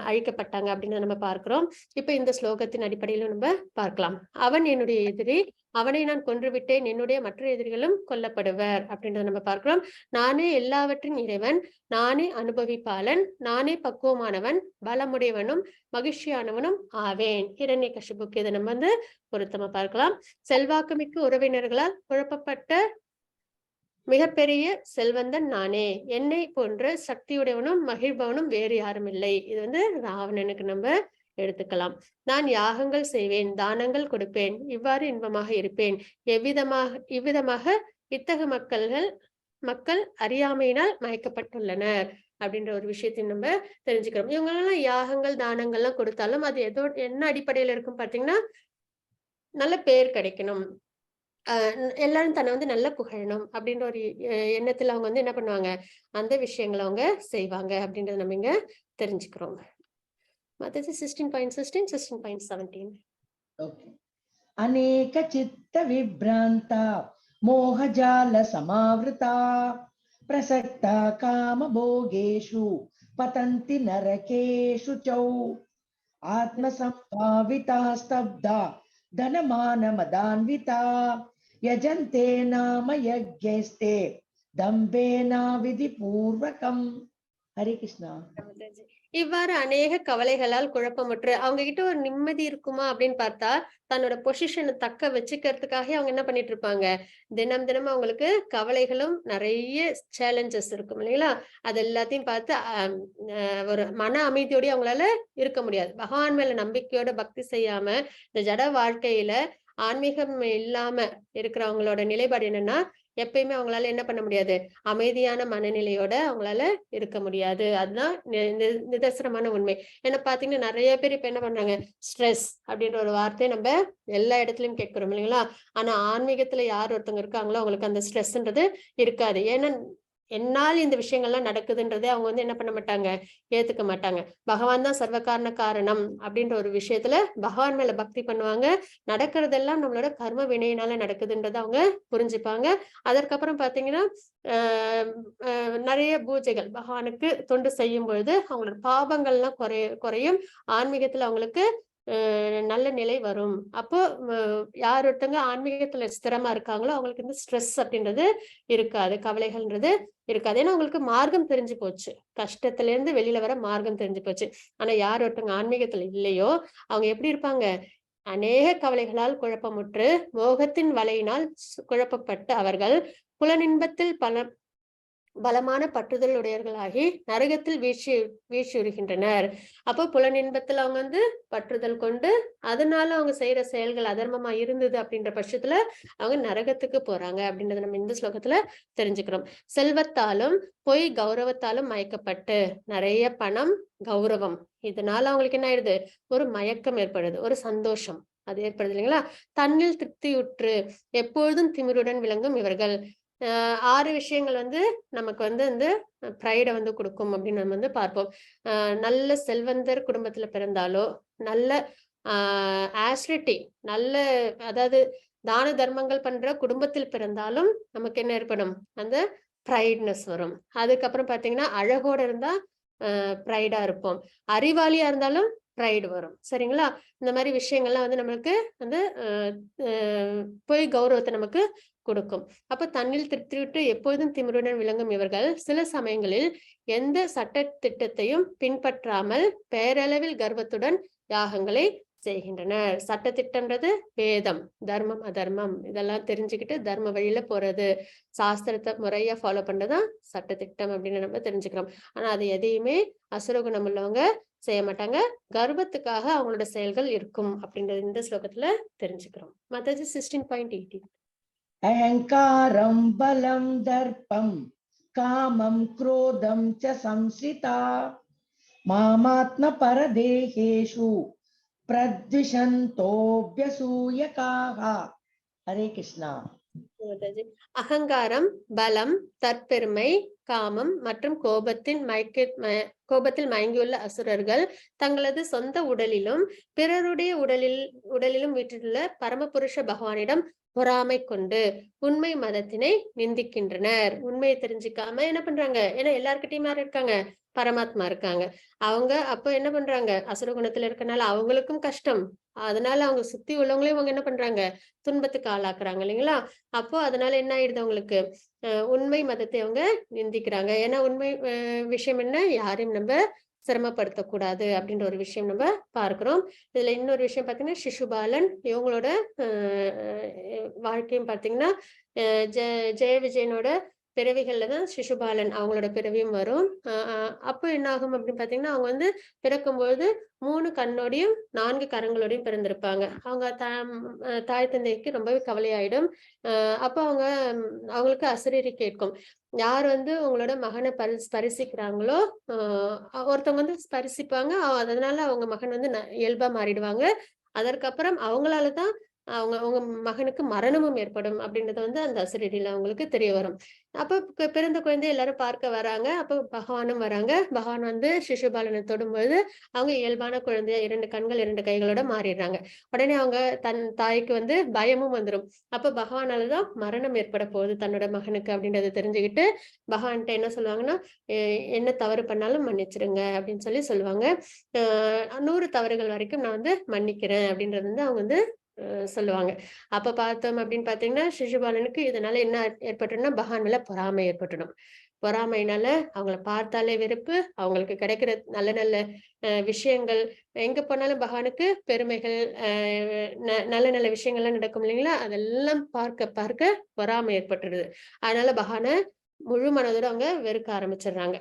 அழிக்கப்பட்டாங்க அப்படின்னு நம்ம பார்க்கிறோம். இப்ப இந்த ஸ்லோகத்தின் அடிப்படையிலும் நம்ம பார்க்கலாம். அவன் என்னுடைய எதிரி, அவனை நான் கொன்றுவிட்டேன், என்னுடைய மற்ற எதிரிகளும் கொல்லப்படுவர் அப்படின்றத நம்ம பார்க்கிறோம். நானே எல்லாவற்றின் இறைவன், நானே அனுபவிப்பாளன், நானே பக்குவமானவன், பலமுடையவனும் மகிழ்ச்சியானவனும் ஆவேன். ஹிரண்யகசிபுக்கு இதை நம்ம வந்து பொருத்தமா பார்க்கலாம். செல்வாக்குமிக்க உறவினர்களால் குழப்பப்பட்ட மிகப்பெரிய செல்வந்தன் நானே, என்னை போன்ற சக்தியுடையவனும் மகிழ்பவனும் வேறு யாரும் இல்லை. இது வந்து ராவணனுக்கு நம்ம எடுத்துக்கலாம். நான் யாகங்கள் செய்வேன், தானங்கள் கொடுப்பேன், இவ்வாறு இன்பமாக இருப்பேன். இவ்விதமாக இத்தகு மக்கள் அறியாமையினால் மயக்கப்பட்டுள்ளனர் அப்படின்ற ஒரு விஷயத்தையும் நம்ம தெரிஞ்சுக்கிறோம். இவங்களெல்லாம் யாகங்கள் தானங்கள்லாம் கொடுத்தாலும் அது ஏதோ என்ன அடிப்படையில இருக்கும் பாத்தீங்கன்னா, நல்ல பேர் கிடைக்கணும், எல்லாரும் தன்னை வந்து நல்லா புகழணும் அப்படின்ற ஒரு எண்ணத்துல அவங்க வந்து என்ன பண்ணுவாங்க, அந்த விஷயங்களை அவங்க செய்வாங்க அப்படின்றத நம்ம இங்க தெரிஞ்சுக்கிறோம். மற்றது 16.16, 16.17. ஓகே. அநேக சித்த விப்ராந்தா மோகஜால சமாவிருதா பிரசக்தா காம போகேஷு பதந்தி நரகேஷு சௌ ஆத்மசம்பாவிதா ஸ்தப்தா தனமான மதான்விதா யஜந்தே நாம யஜ்ஞஸ்தே தம்பேனா விதி பூர்வகம். ஹரே கிருஷ்ணா. இவ்வாறு அநேக கவலைகளால் குழப்பமுற்று அவங்க கிட்ட ஒரு நிம்மதி இருக்குமா அப்படின்னு பார்த்தா தன்னோட பொசிஷனை தக்க வச்சுக்கிறதுக்காக அவங்க என்ன பண்ணிட்டு இருப்பாங்க, தினம் தினம் அவங்களுக்கு கவலைகளும் நிறைய சேலஞ்சஸ் இருக்கும் இல்லைங்களா? அது எல்லாத்தையும் பார்த்து ஒரு மன அமைதியோடய அவங்களால இருக்க முடியாது. பகவான் மேல நம்பிக்கையோட பக்தி செய்யாம இந்த ஜட வாழ்க்கையில ஆன்மீகம் இல்லாம இருக்கிறவங்களோட நிலைப்பாடு என்னன்னா, எப்பயுமே அவங்களால என்ன பண்ண முடியாது, அமைதியான மனநிலையோட அவங்களால இருக்க முடியாது. அதுதான் நிதர்சனமான உண்மை. ஏன்னா பாத்தீங்கன்னா நிறைய பேர் இப்ப என்ன பண்றாங்க, ஸ்ட்ரெஸ் அப்படின்ற ஒரு வார்த்தையை நம்ம எல்லா இடத்துலயும் கேட்கிறோம் இல்லைங்களா? ஆனா ஆன்மீகத்துல யார் ஒருத்தவங்க இருக்காங்களோ அவங்களுக்கு அந்த ஸ்ட்ரெஸ்ன்றது இருக்காது. ஏன்னா என்னால் இந்த விஷயங்கள்லாம் நடக்குதுன்றதே அவங்க வந்து என்ன பண்ண மாட்டாங்க, ஏத்துக்க மாட்டாங்க. பகவான் தான் சர்வகாரண காரணம் அப்படின்ற ஒரு விஷயத்துல பகவான் மேல பக்தி பண்ணுவாங்க. நடக்கிறதெல்லாம் நம்மளோட கர்ம வினையினால நடக்குதுன்றதை அவங்க புரிஞ்சுப்பாங்க. அதற்கப்புறம் பாத்தீங்கன்னா நிறைய பூஜைகள் பகவானுக்கு தொண்டு செய்யும் பொழுது அவங்களோட பாபங்கள்லாம் குறையும். ஆன்மீகத்துல அவங்களுக்கு நல்ல நிலை வரும். அப்போ யார் ஒருத்தங்க ஆன்மீகத்துல ஸ்திரமா இருக்காங்களோ அவங்களுக்கு இந்த ஸ்ட்ரெஸ் அப்படின்றது இருக்காது, கவலைகள்ன்றது இருக்காது. ஏன்னா அவங்களுக்கு மார்க்கம் தெரிஞ்சு போச்சு, கஷ்டத்துல இருந்து வெளியில வர மார்க்கம் தெரிஞ்சு போச்சு. ஆனா யார் ஒருத்தங்க ஆன்மீகத்துல இல்லையோ அவங்க எப்படி இருப்பாங்க, அநேக கவலைகளால் குழப்பமுற்று மோகத்தின் வலையினால் குழப்பப்பட்டு அவர்கள் புலனின்பத்தில் பலமான பற்றுதல் உடையவர்களாகி நரகத்தில் வீழ்ச்சியுறுகின்றனர். அப்போ புலனின்பத்துல அவங்க வந்து பற்றுதல் கொண்டு அதனால அவங்க செய்யற செயல்கள் அதர்மமா இருந்தது அப்படின்ற பட்சத்துல அவங்க நரகத்துக்கு போறாங்க அப்படின்றத நம்ம இந்த ஸ்லோகத்துல தெரிஞ்சுக்கிறோம். செல்வத்தாலும் பொய் கௌரவத்தாலும் மயக்கப்பட்டு, நிறைய பணம் கௌரவம் இதனால அவங்களுக்கு என்ன ஆயிடுது, ஒரு மயக்கம் ஏற்படுது, ஒரு சந்தோஷம் அது ஏற்படுது இல்லைங்களா. தன்னில் திருப்தியுற்று எப்பொழுதும் திமிருடன் விளங்கும் இவர்கள். 6 விஷயங்கள் வந்து நமக்கு வந்து இந்த ப்ரைடை வந்து கொடுக்கும் அப்படின்னு நம்ம வந்து பார்ப்போம். நல்ல செல்வந்தர் குடும்பத்துல பிறந்தாலோ, நல்ல ஆசிரிட்டி, நல்ல அதாவது தான தர்மங்கள் பண்ற குடும்பத்தில் பிறந்தாலும் நமக்கு என்ன ஏற்படும், அந்த ப்ரைட்னஸ் வரும். அதுக்கப்புறம் பாத்தீங்கன்னா அழகோட இருந்தா ப்ரைடா இருப்போம், அறிவாளியா இருந்தாலும் ப்ரைடு வரும். சரிங்களா? இந்த மாதிரி விஷயங்கள்லாம் வந்து நம்மளுக்கு வந்து பொய் கௌரவத்தை நமக்கு கொடுக்கும். அப்ப தன்னில் திருப்தியுற்று எப்பொழுதும் திமிருடன் விளங்கும் இவர்கள் சில சமயங்களில் எந்த சட்ட திட்டத்தையும் பின்பற்றாமல் பேரளவில் கர்வத்துடன் யாகங்களை செய்கின்றனர். சட்ட திட்டம்ன்றது வேதம், தர்மம் அதர்மம் இதெல்லாம் தெரிஞ்சுக்கிட்டு தர்ம வழியில போறது, சாஸ்திரத்தை முறையா ஃபாலோ பண்றதுதான் சட்ட திட்டம் அப்படின்னு நம்ம தெரிஞ்சுக்கிறோம். ஆனா அது எதையுமே அசுரகுணம் உள்ளவங்க செய்ய மாட்டாங்க, கர்வத்துக்காக அவங்களோட செயல்கள் இருக்கும் அப்படின்றது இந்த ஸ்லோகத்துல தெரிஞ்சுக்கிறோம். மாதாஜி 16.18. அகங்காரம் பலம் தர்ப்பம் காமம் குரோதம் ச சம்சிதா மாமாத்ம பரதேகேஷு பிரத்விஷந்தோப்யசூயகாஹ. ஹரே கிருஷ்ணா. அகங்காரம், பலம், தற்பெருமை, காமம் மற்றும் கோபத்தில் மயங்கியுள்ள அசுரர்கள் தங்களது சொந்த உடலிலும் பிறருடைய உடலிலும் வீற்றிலுள்ள பரமபுருஷ பகவானிடம் பொறாமை கொண்டு உண்மை மதத்தினை நிந்திக்கின்றனர். உண்மையை தெரிஞ்சுக்காம என்ன பண்றாங்க, ஏன்னா எல்லார்கிட்டயும் யார் இருக்காங்க, பரமாத்மா இருக்காங்க. அவங்க அப்ப என்ன பண்றாங்க, அசுர குணத்துல இருக்கனால அவங்களுக்கும் கஷ்டம், அதனால அவங்க சுத்தி உள்ளவங்களையும் அவங்க என்ன பண்றாங்க, துன்பத்துக்கு ஆளாக்குறாங்க இல்லைங்களா. அப்போ அதனால என்ன ஆயிடுது, அவங்களுக்கு உண்மை மதத்தை அவங்க நிந்திக்கிறாங்க. ஏன்னா உண்மை விஷயம் என்ன, யாரையும் நம்ம சிரமப்படுத்தக்கூடாது அப்படின்ற ஒரு விஷயம் நம்ம பார்க்கிறோம். இதுல இன்னொரு விஷயம் பாத்தீங்கன்னா சிசுபாலன் இவங்களோட வாழ்க்கையும் பாத்தீங்கன்னா ஜெய விஜயனோட பிறவிகள்ல தான் சிசுபாலன் அவங்களோட பிறவியும் வரும். அப்போ என்ன ஆகும் அப்படின்னு பாத்தீங்கன்னா அவங்க வந்து பிறக்கும்பொழுது 3 கண்ணோடையும் 4 கரங்களோடையும் பிறந்திருப்பாங்க. அவங்க தாய் தந்தைக்கு ரொம்பவே கவலையாயிடும். அப்போ அவங்களுக்கு அசரீரி கேட்கும், யார் வந்து உங்களோட மகனை ஸ்பரிசிக்கிறாங்களோ, ஒருத்தவங்க வந்து ஸ்பரிசிப்பாங்க, அதனால அவங்க மகன் வந்து இயல்பா மாறிடுவாங்க. அதற்கப்புறம் அவங்களாலதான் அவங்க மகனுக்கு மரணமும் ஏற்படும் அப்படின்றது வந்து அந்த அசரீரியில அவங்களுக்கு தெரிய வரும். அப்ப பிறந்த குழந்தை எல்லாரும் பார்க்க வராங்க. அப்ப பகவானும் வராங்க. பகவான் வந்து சிசுபாலனை தொடும்பொழுது அவங்க இயல்பான குழந்தையா 2 கண்கள் 2 கைகளோட மாறிடுறாங்க. உடனே அவங்க தன் தாய்க்கு வந்து பயமும் வந்துரும். அப்ப பகவானாலதான் மரணம் ஏற்பட போகுது தன்னோட மகனுக்கு அப்படின்றத தெரிஞ்சுக்கிட்டு பகவான்கிட்ட என்ன சொல்லுவாங்கன்னா, என்ன தவறு பண்ணாலும் மன்னிச்சிருங்க அப்படின்னு சொல்லி சொல்லுவாங்க. 100 தவறுகள் வரைக்கும் நான் வந்து மன்னிக்கிறேன் அப்படின்றது வந்து அவங்க வந்து சொல்லுவாங்க. அப்ப பார்த்தோம் அப்படின்னு பாத்தீங்கன்னா சிசுபாலனுக்கு இதனால என்ன ஏற்பட்டுன்னா பகவான் மேல பொறாமை ஏற்பட்டுடும். பொறாமைனால அவங்கள பார்த்தாலே வெறுப்பு, அவங்களுக்கு கிடைக்கிற நல்ல நல்ல விஷயங்கள், எங்க போனாலும் பகவானுக்கு பெருமைகள், நல்ல நல்ல விஷயங்கள்லாம் நடக்கும் இல்லைங்களா, அதெல்லாம் பார்க்க பார்க்க பொறாமை ஏற்பட்டுடுது. அதனால பகவானை முழு மனதோட அவங்க வெறுக்க ஆரம்பிச்சிடுறாங்க.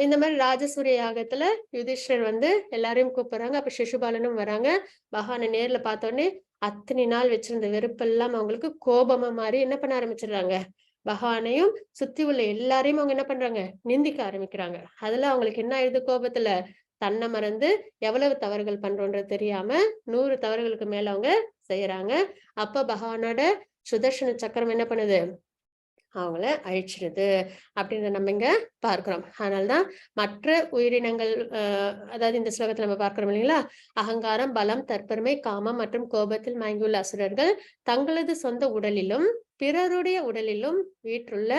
இந்த மாதிரி ராஜசூய யாகத்துல யுதிஷ்டர் வந்து எல்லாரையும் கூப்பிடுறாங்க. அப்ப சிசுபாலனும் வராங்க. பகவானை நேர்ல பார்த்தோன்னே அத்தனை நாள் வச்சிருந்த வெறுப்பெல்லாம் அவங்களுக்கு கோபமா மாறி என்ன பண்ண ஆரம்பிச்சிடுறாங்க, பகவானையும் சுத்தி உள்ள எல்லாரையும் அவங்க என்ன பண்றாங்க, நிந்திக்க ஆரம்பிக்கிறாங்க. அதுல அவங்களுக்கு என்ன ஆயிடுது, கோபத்துல தன்னை மறந்து எவ்வளவு தவறுகள் பண்றோன்றது தெரியாம 100 தவறுகளுக்கு மேல அவங்க செய்யறாங்க. அப்ப பகவானோட சுதர்சன சக்கரம் என்ன பண்ணுது, அவங்கள அழிச்சிடுது அப்படின்றத நம்ம இங்க பார்க்கிறோம். அதனால்தான் மற்ற உயிரினங்கள், அதாவது இந்த ஸ்லோகத்துல நம்ம பார்க்கிறோம் இல்லைங்களா, அகங்காரம், பலம், தற்பெருமை, காமம் மற்றும் கோபத்தில் மயங்கியுள்ள அசுரர்கள் தங்களது சொந்த உடலிலும் பிறருடைய உடலிலும் வீற்றுள்ள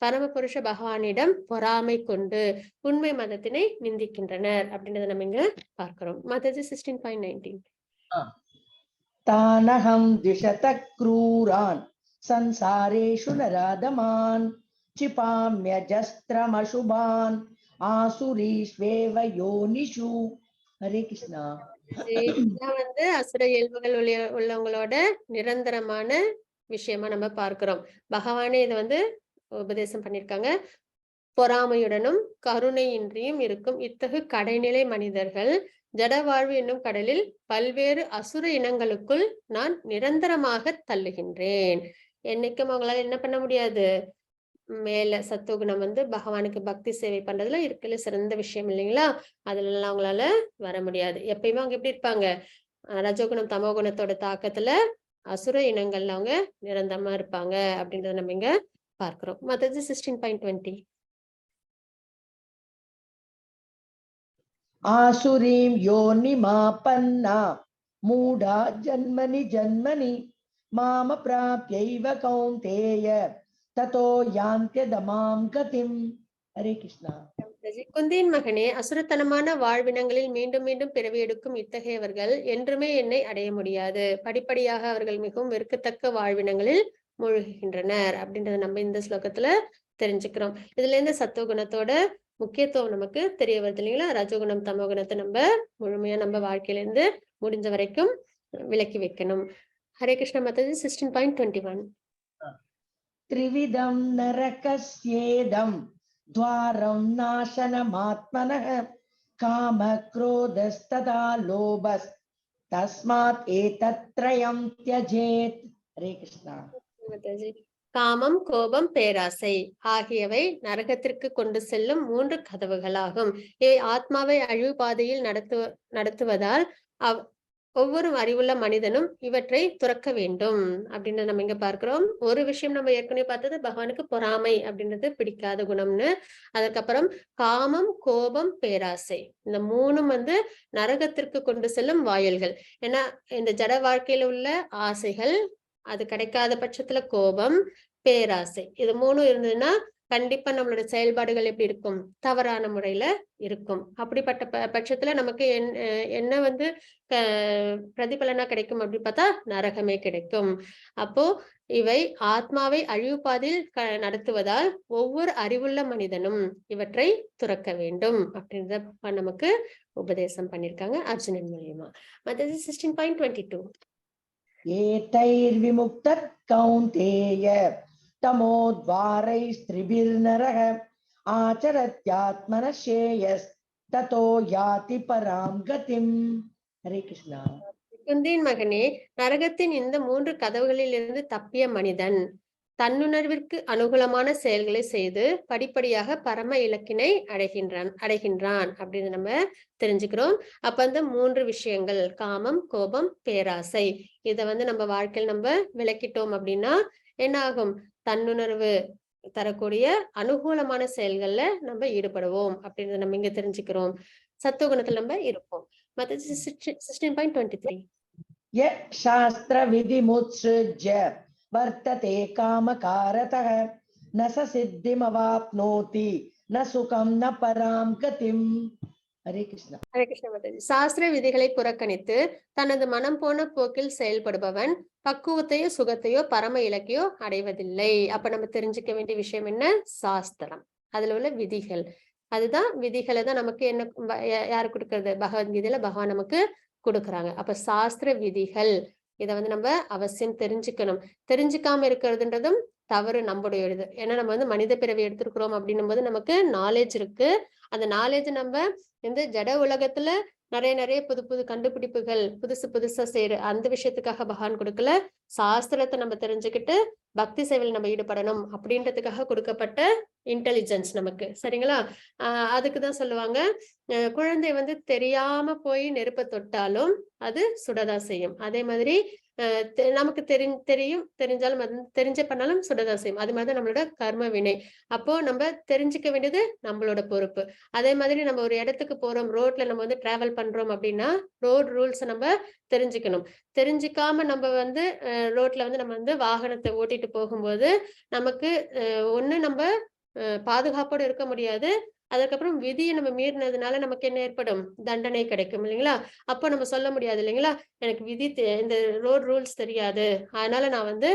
பரமபுருஷ பகவானிடம் பொறாமை கொண்டு உண்மை மதத்தினை நிந்திக்கின்றனர் அப்படின்றத நம்ம இங்க பார்க்கிறோம். மாதாஜி 16.19. தானகம் திஷத க்ரூரான் சம்சாரேஷு நராதமான் க்ஷிபாம்யஜஸ்திரமசுபான் ஆசுரீஷ்வேவ யோனிஷு. ஹரே கிருஷ்ணா. இதுதான் வந்து அசுர இயல்புகள் உள்ளவங்களோட நிரந்தரமான விஷயமா நம்ம பார்க்கிறோம். பகவானே இதை வந்து உபதேசம் பண்ணிருக்காங்க. பொறாமையுடனும் கருணையின்றியும் இருக்கும் இத்தகு கடைநிலை மனிதர்கள் ஜடவாழ்வு என்னும் கடலில் பல்வேறு அசுர இனங்களுக்குள் நான் நிரந்தரமாக தள்ளுகின்றேன். என்னைக்கும் அவங்களால என்ன பண்ண முடியாது? மேல சத்துவகுணம் வந்து பகவானுக்கு பக்தி சேவை பண்றதுல இருக்கல சிறந்த விஷயம் இல்லைங்களா? அதுல எல்லாம் அவங்களால வர முடியாது. எப்பயுமே அவங்க எப்படி இருப்பாங்க? ரஜோகுணம் தமோகுணத்தோட தாக்கத்துல அசுர இனங்கள்ல அவங்க நிரந்தரமா இருப்பாங்க அப்படின்றத நம்ம இங்க பார்க்கிறோம். மற்றது 16.20. आसुरीं योनिमापन्ना मूढा जन्मनि जन्मनि माम प्राप्यैव कौन्तेय ततो यान्त्यदमां गतिम्. ஹரே கிருஷ்ணா. குந்தியின் மகனே, அசுரத்தனமான வாழ்வினங்களில் மீண்டும் மீண்டும் பிறவி எடுக்கும் இத்தகையவர்கள் என்றுமே என்னை அடைய முடியாது. படிப்படியாக அவர்கள் மிகவும் வெறுக்கத்தக்க வாழ்வினங்களில் மூழ்குகின்றனர் அப்படின்றத நம்ம இந்த ஸ்லோகத்துல தெரிஞ்சுக்கிறோம். இதுல இருந்து சத்துவகுணத்தோட முக்கியத்துவம் நமக்கு தெரிய வருது இல்லைங்களா? ரஜோகுணம் தமோகுணத்தை நம்ம முழுமையா நம்ம வாழ்க்கையில இருந்து முடிஞ்ச வரைக்கும் விலக்கி வைக்கணும். ஹரே கிருஷ்ணா மாதாஜி. 16.21. त्रिविधं नरकस्येदं द्वारं नाशनमात्मनः कामक्रोधस्तथा लोभस् तस्मात् एतत्त्रयं त्यजेत्. ஹரே கிருஷ்ணா. மாதாஜி, காமம், கோபம், பேராசை ஆகியவை நரகத்திற்கு கொண்டு செல்லும் மூன்று கதவுகளாகும். இவை ஆத்மாவை அழிவு பாதையில் நடத்துவதால் ஒவ்வொரு அறிவுள்ள மனிதனும் இவற்றை துறக்க வேண்டும் அப்படின்னு நம்ம இங்க பார்க்கிறோம். ஒரு விஷயம் நம்ம ஏற்கனவே பார்த்தது, பகவானுக்கு பொறாமை அப்படின்றது பிடிக்காத குணம்னு. அதுக்கப்புறம் காமம், கோபம், பேராசை இந்த மூணும் வந்து நரகத்திற்கு கொண்டு செல்லும் வாயில்கள். ஏன்னா இந்த ஜட வாழ்க்கையில உள்ள ஆசைகள், அது கிடைக்காத பட்சத்துல கோபம், பேராசை, இது மூணும் இருந்ததுன்னா கண்டிப்பா நம்மளோட செயல்பாடுகள் எப்படி இருக்கும்? தவறான முறையில இருக்கும். அப்படிப்பட்ட பட்சத்துல நமக்கு என்ன வந்து பிரதிபலனா கிடைக்கும் அப்படின்னு பார்த்தா நரகமே கிடைக்கும். அப்போ இவை ஆத்மாவை அழிவு பாதையில் நடத்துவதால் ஒவ்வொரு அறிவுள்ள மனிதனும் இவற்றை துறக்க வேண்டும் அப்படின்றத நமக்கு உபதேசம் பண்ணிருக்காங்க அர்ஜுனன் மூலியமா. மற்றது 16.22. एतैर्विमुक्तः कौन्तेय तमोद्वारैस्त्रिभिर्नरः आचरत्यात्मनः श्रेयस्ततो याति परां गतिम्. ஹரே கிருஷ்ணா. குந்தியின் மகனே, நரகத்தின் இந்த மூன்று கதவுகளில் இருந்து தப்பிய மனிதன் தன்னுணர்விற்கு அனுகூலமான செயல்களை செய்து படிப்படியாக பரம இலக்கினை அடைகின்றான் அப்படின்னு நம்ம தெரிஞ்சுக்கிறோம். அப்ப அந்த மூன்று விஷயங்கள் காமம், கோபம், பேராசை இதை வந்து நம்ம வாழ்க்கையில் நம்ம விளக்கிட்டோம் அப்படின்னா என்ன ஆகும்? தன்னுணர்வு தரக்கூடிய அனுகூலமான செயல்கள்ல நம்ம ஈடுபடுவோம் அப்படின்றத நம்ம இங்க தெரிஞ்சுக்கிறோம். சத்துவகுணத்துல நம்ம இருப்போம். மற்ற 16.23. य शास्त्रविधिमुत्सृज्य वर्तते कामकारतः न स सिद्धिमवाप्नोति न सुखं न परां गतिम्. ஹரே கிருஷ்ணா. ஹரே கிருஷ்ண மாதாஜி. சாஸ்திர விதிகளை புறக்கணித்து தனது மனம் போன போக்கில் செயல்படுபவன் பக்குவத்தையோ சுகத்தையோ பரம இலக்கையோ அடைவதில்லை. அப்ப நம்ம தெரிஞ்சுக்க வேண்டிய விஷயம் என்ன? சாஸ்திரம், அதுல உள்ள விதிகள். அதுதான் விதிகளை தான் நமக்கு என்ன யாரு கொடுக்கறது? பகவத்கீதையில பகவான் நமக்கு கொடுக்குறாங்க. அப்ப சாஸ்திர விதிகள் இதை வந்து நம்ம அவசியம் தெரிஞ்சுக்கணும். தெரிஞ்சுக்காம இருக்கிறதுன்றதும் தவறு நம்முடைய இது. ஏன்னா நம்ம வந்து மனித பிறவி எடுத்திருக்கிறோம் அப்படின்னும் போது நமக்கு நாலேஜ் இருக்கு. அந்த நாலேஜ் நம்ம இந்த ஜட உலகத்துல நிறைய நிறைய புது புது கண்டுபிடிப்புகள் புதுசு புதுசா செய்யற அந்த விஷயத்துக்காக பகவான் கொடுக்கல. சாஸ்திரத்தை நம்ம தெரிஞ்சுக்கிட்டு பக்தி சேவையில் நம்ம ஈடுபடணும் அப்படின்றதுக்காக கொடுக்கப்பட்ட இன்டெலிஜென்ஸ் நமக்கு, சரிங்களா? அதுக்குதான் சொல்லுவாங்க, குழந்தை வந்து தெரியாம போய் நெருப்பை தொட்டாலும் அது சுடதான் செய்யும். அதே மாதிரி நமக்கு தெரியும், தெரிஞ்சாலும் அது தெரிஞ்ச பண்ணாலும் சுடதான் செய்யும். அது மாதிரிதான் நம்மளோட கர்ம வினை. அப்போ நம்ம தெரிஞ்சுக்க வேண்டியது நம்மளோட பொறுப்பு. அதே மாதிரி நம்ம ஒரு இடத்துக்கு போறோம், ரோட்ல நம்ம வந்து டிராவல் பண்றோம் அப்படின்னா ரோட் ரூல்ஸ் நம்ம தெரிஞ்சுக்கணும். தெரிஞ்சுக்காம நம்ம வந்து ரோட்ல வந்து நம்ம வந்து வாகனத்தை ஓட்டிட்டு போகும்போது நமக்கு ஒண்ணு நம்ம பாதுகாப்போடு இருக்க முடியாது. அதுக்கப்புறம் விதியை நம்ம மீறினதுனால நமக்கு என்ன ஏற்படும்? தண்டனை கிடைக்கும் இல்லைங்களா? அப்போ நம்ம சொல்ல முடியாது இல்லைங்களா, எனக்கு விதி இந்த ரோட் ரூல்ஸ் தெரியாது, அதனால நான் வந்து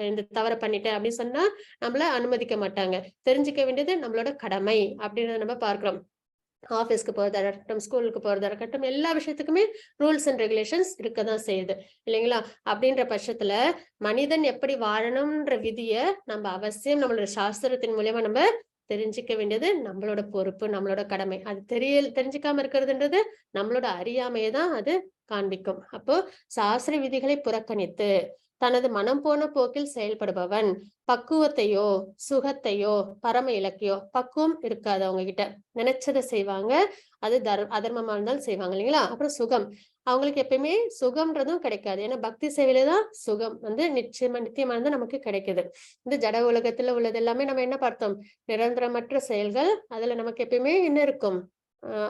இந்த தவறை பண்ணிட்டேன் அப்படின்னு சொன்னா நம்மள அனுமதிக்க மாட்டாங்க. தெரிஞ்சுக்க வேண்டியது நம்மளோட கடமை அப்படின்றத நம்ம பார்க்கிறோம். ஆஃபீஸ்க்கு போறதா இருக்கட்டும், ஸ்கூலுக்கு போறதா இருக்கட்டும், எல்லா விஷயத்துக்குமே ரூல்ஸ் அண்ட் ரெகுலேஷன்ஸ் இருக்கதான் செய்யுது இல்லைங்களா? அப்படின்ற பட்சத்துல மனிதன் எப்படி வாழணும்ன்ற விதிய நம்ம அவசியம் நம்மளோட சாஸ்திரத்தின் மூலியமா நம்ம தெரிஞ்சுக்க வேண்டியது நம்மளோட பொறுப்பு, நம்மளோட கடமை. அது தெரிஞ்சுக்காம இருக்கிறதுன்றது நம்மளோட அறியாமையை தான் அது காண்பிக்கும். அப்போ சாஸ்திர விதிகளை புறக்கணித்து தனது மனம் போன போக்கில் செயல்படுபவன் பக்குவத்தையோ சுகத்தையோ பரம இலக்கையோ, பக்குவம் இருக்காது அவங்க கிட்ட, நினைச்சதை செய்வாங்க, அது அதர்மமா இருந்தாலும் செய்வாங்க இல்லைங்களா? அப்புறம் சுகம், அவங்களுக்கு எப்பயுமே சுகம்ன்றதும் கிடைக்காது. ஏன்னா பக்தி சேவையில தான் சுகம் வந்து நிச்சயமா நித்தியமானது நமக்கு கிடைக்குது. இந்த ஜட உலகத்துல உள்ளது எல்லாமே நம்ம என்ன பார்த்தோம்? நிரந்தரமற்ற செயல்கள், அதுல நமக்கு எப்பயுமே என்ன இருக்கும்?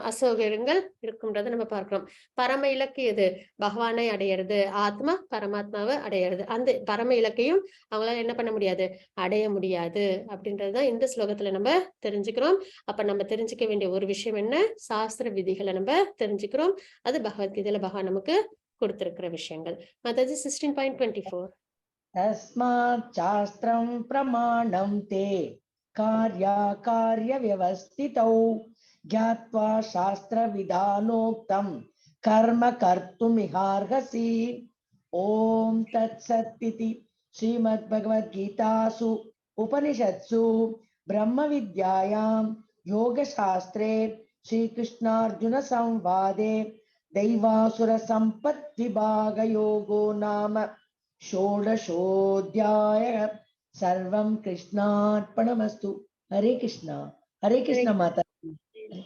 அசௌகரியங்கள் இருக்கும்ன்றதை நம்ம பார்க்கிறோம். பரம இலக்கு எது? பகவானை அடையிறது, ஆத்மா பரமாத்மாவை அடையிறது. அந்த பரம இலக்கையும் அவங்களால என்ன பண்ண முடியாது? அடைய முடியாது அப்படின்றதுதான் இந்த ஸ்லோகத்துல நம்ம தெரிஞ்சுக்கிறோம். அப்ப நம்ம தெரிஞ்சுக்க வேண்டிய ஒரு விஷயம் என்ன? சாஸ்திர விதிகளை நம்ம தெரிஞ்சுக்கிறோம். அது பகவத்கீதையில பகவான் நமக்கு கொடுத்திருக்கிற விஷயங்கள். மாதாஜி, 16.24. தஸ்மாத் சாஸ்திரம் பிரமாணம் தே கார்யா காரிய வியவஸ்திதௌ ज्ञात्वा शास्त्रविधानोक्तं कर्म कर्तुमिहार्हसि. ॐ तत्सत्इति श्रीमद्भगवद्गीतासु उपनिषत्सु ब्रह्मविद्यायां योगशास्त्रे श्रीकृष्णार्जुन संवादे दैवासुरसम्पद्विभागयोगो नाम षोडशोऽध्यायः. सर्वं कृष्णार्पणमस्तु. हरे कृष्णा, हरे कृष्ण माता.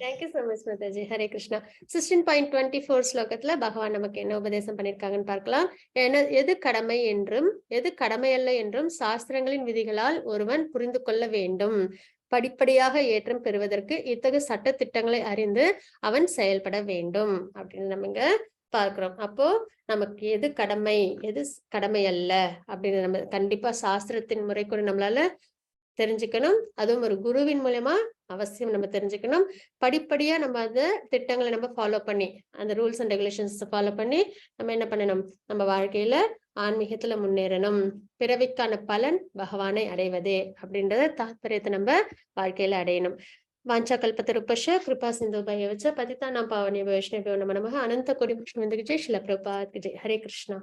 Thank you so much Mataji. Hare Krishna. 16.24 ஸ்லோகத்துல பகவான் நமக்கு என்ன உபதேசம் பண்ணிருக்காங்கன்னு பார்க்கலாம். என்ன, எது கடமை என்றும் எது கடமை அல்ல என்றும் சாஸ்திரங்களின் விதிகளால் ஒருவன் புரிந்து கொள்ள வேண்டும். படிப்படியாக ஏற்றம் பெறுவதற்கு இத்தகு சட்ட திட்டங்களை அறிந்து அவன் செயல்பட வேண்டும் அப்படின்னு நம்ம இங்க பார்க்கிறோம். அப்போ நமக்கு எது கடமை எது கடமை அல்ல அப்படின்னு நம்ம கண்டிப்பா சாஸ்திரத்தின் முறைக்கூட நம்மளால தெரிஞ்சுக்கணும். அதுவும் ஒரு குருவின் மூலமா அவசியம் நம்ம தெரிஞ்சுக்கணும். படிப்படியா நம்ம அந்த திட்டங்களை நம்ம ஃபாலோ பண்ணி, அந்த ரூல்ஸ் அண்ட் ரெகுலேஷன்ஸ் ஃபாலோ பண்ணி நம்ம என்ன பண்ணணும்? நம்ம வாழ்க்கையில ஆன்மீகத்துல முன்னேறணும். பிறவிக்கான பலன் பகவானை அடைவதே அப்படின்றத தாத்பரியத்தை நம்ம வாழ்க்கையில அடையணும். வாஞ்சா கல்பத்தருபஷ்ச கிருபா சிந்து பயவச்ச பதித்தானாம் பாவனேப்யோ வைஷ்ணவேப்யோ நமோ நமஹ. அனந்த கோடி விஷ்ணு ஜெய். ஸ்ரீல பிரபுபாத் ஜெய். ஹரே கிருஷ்ணா.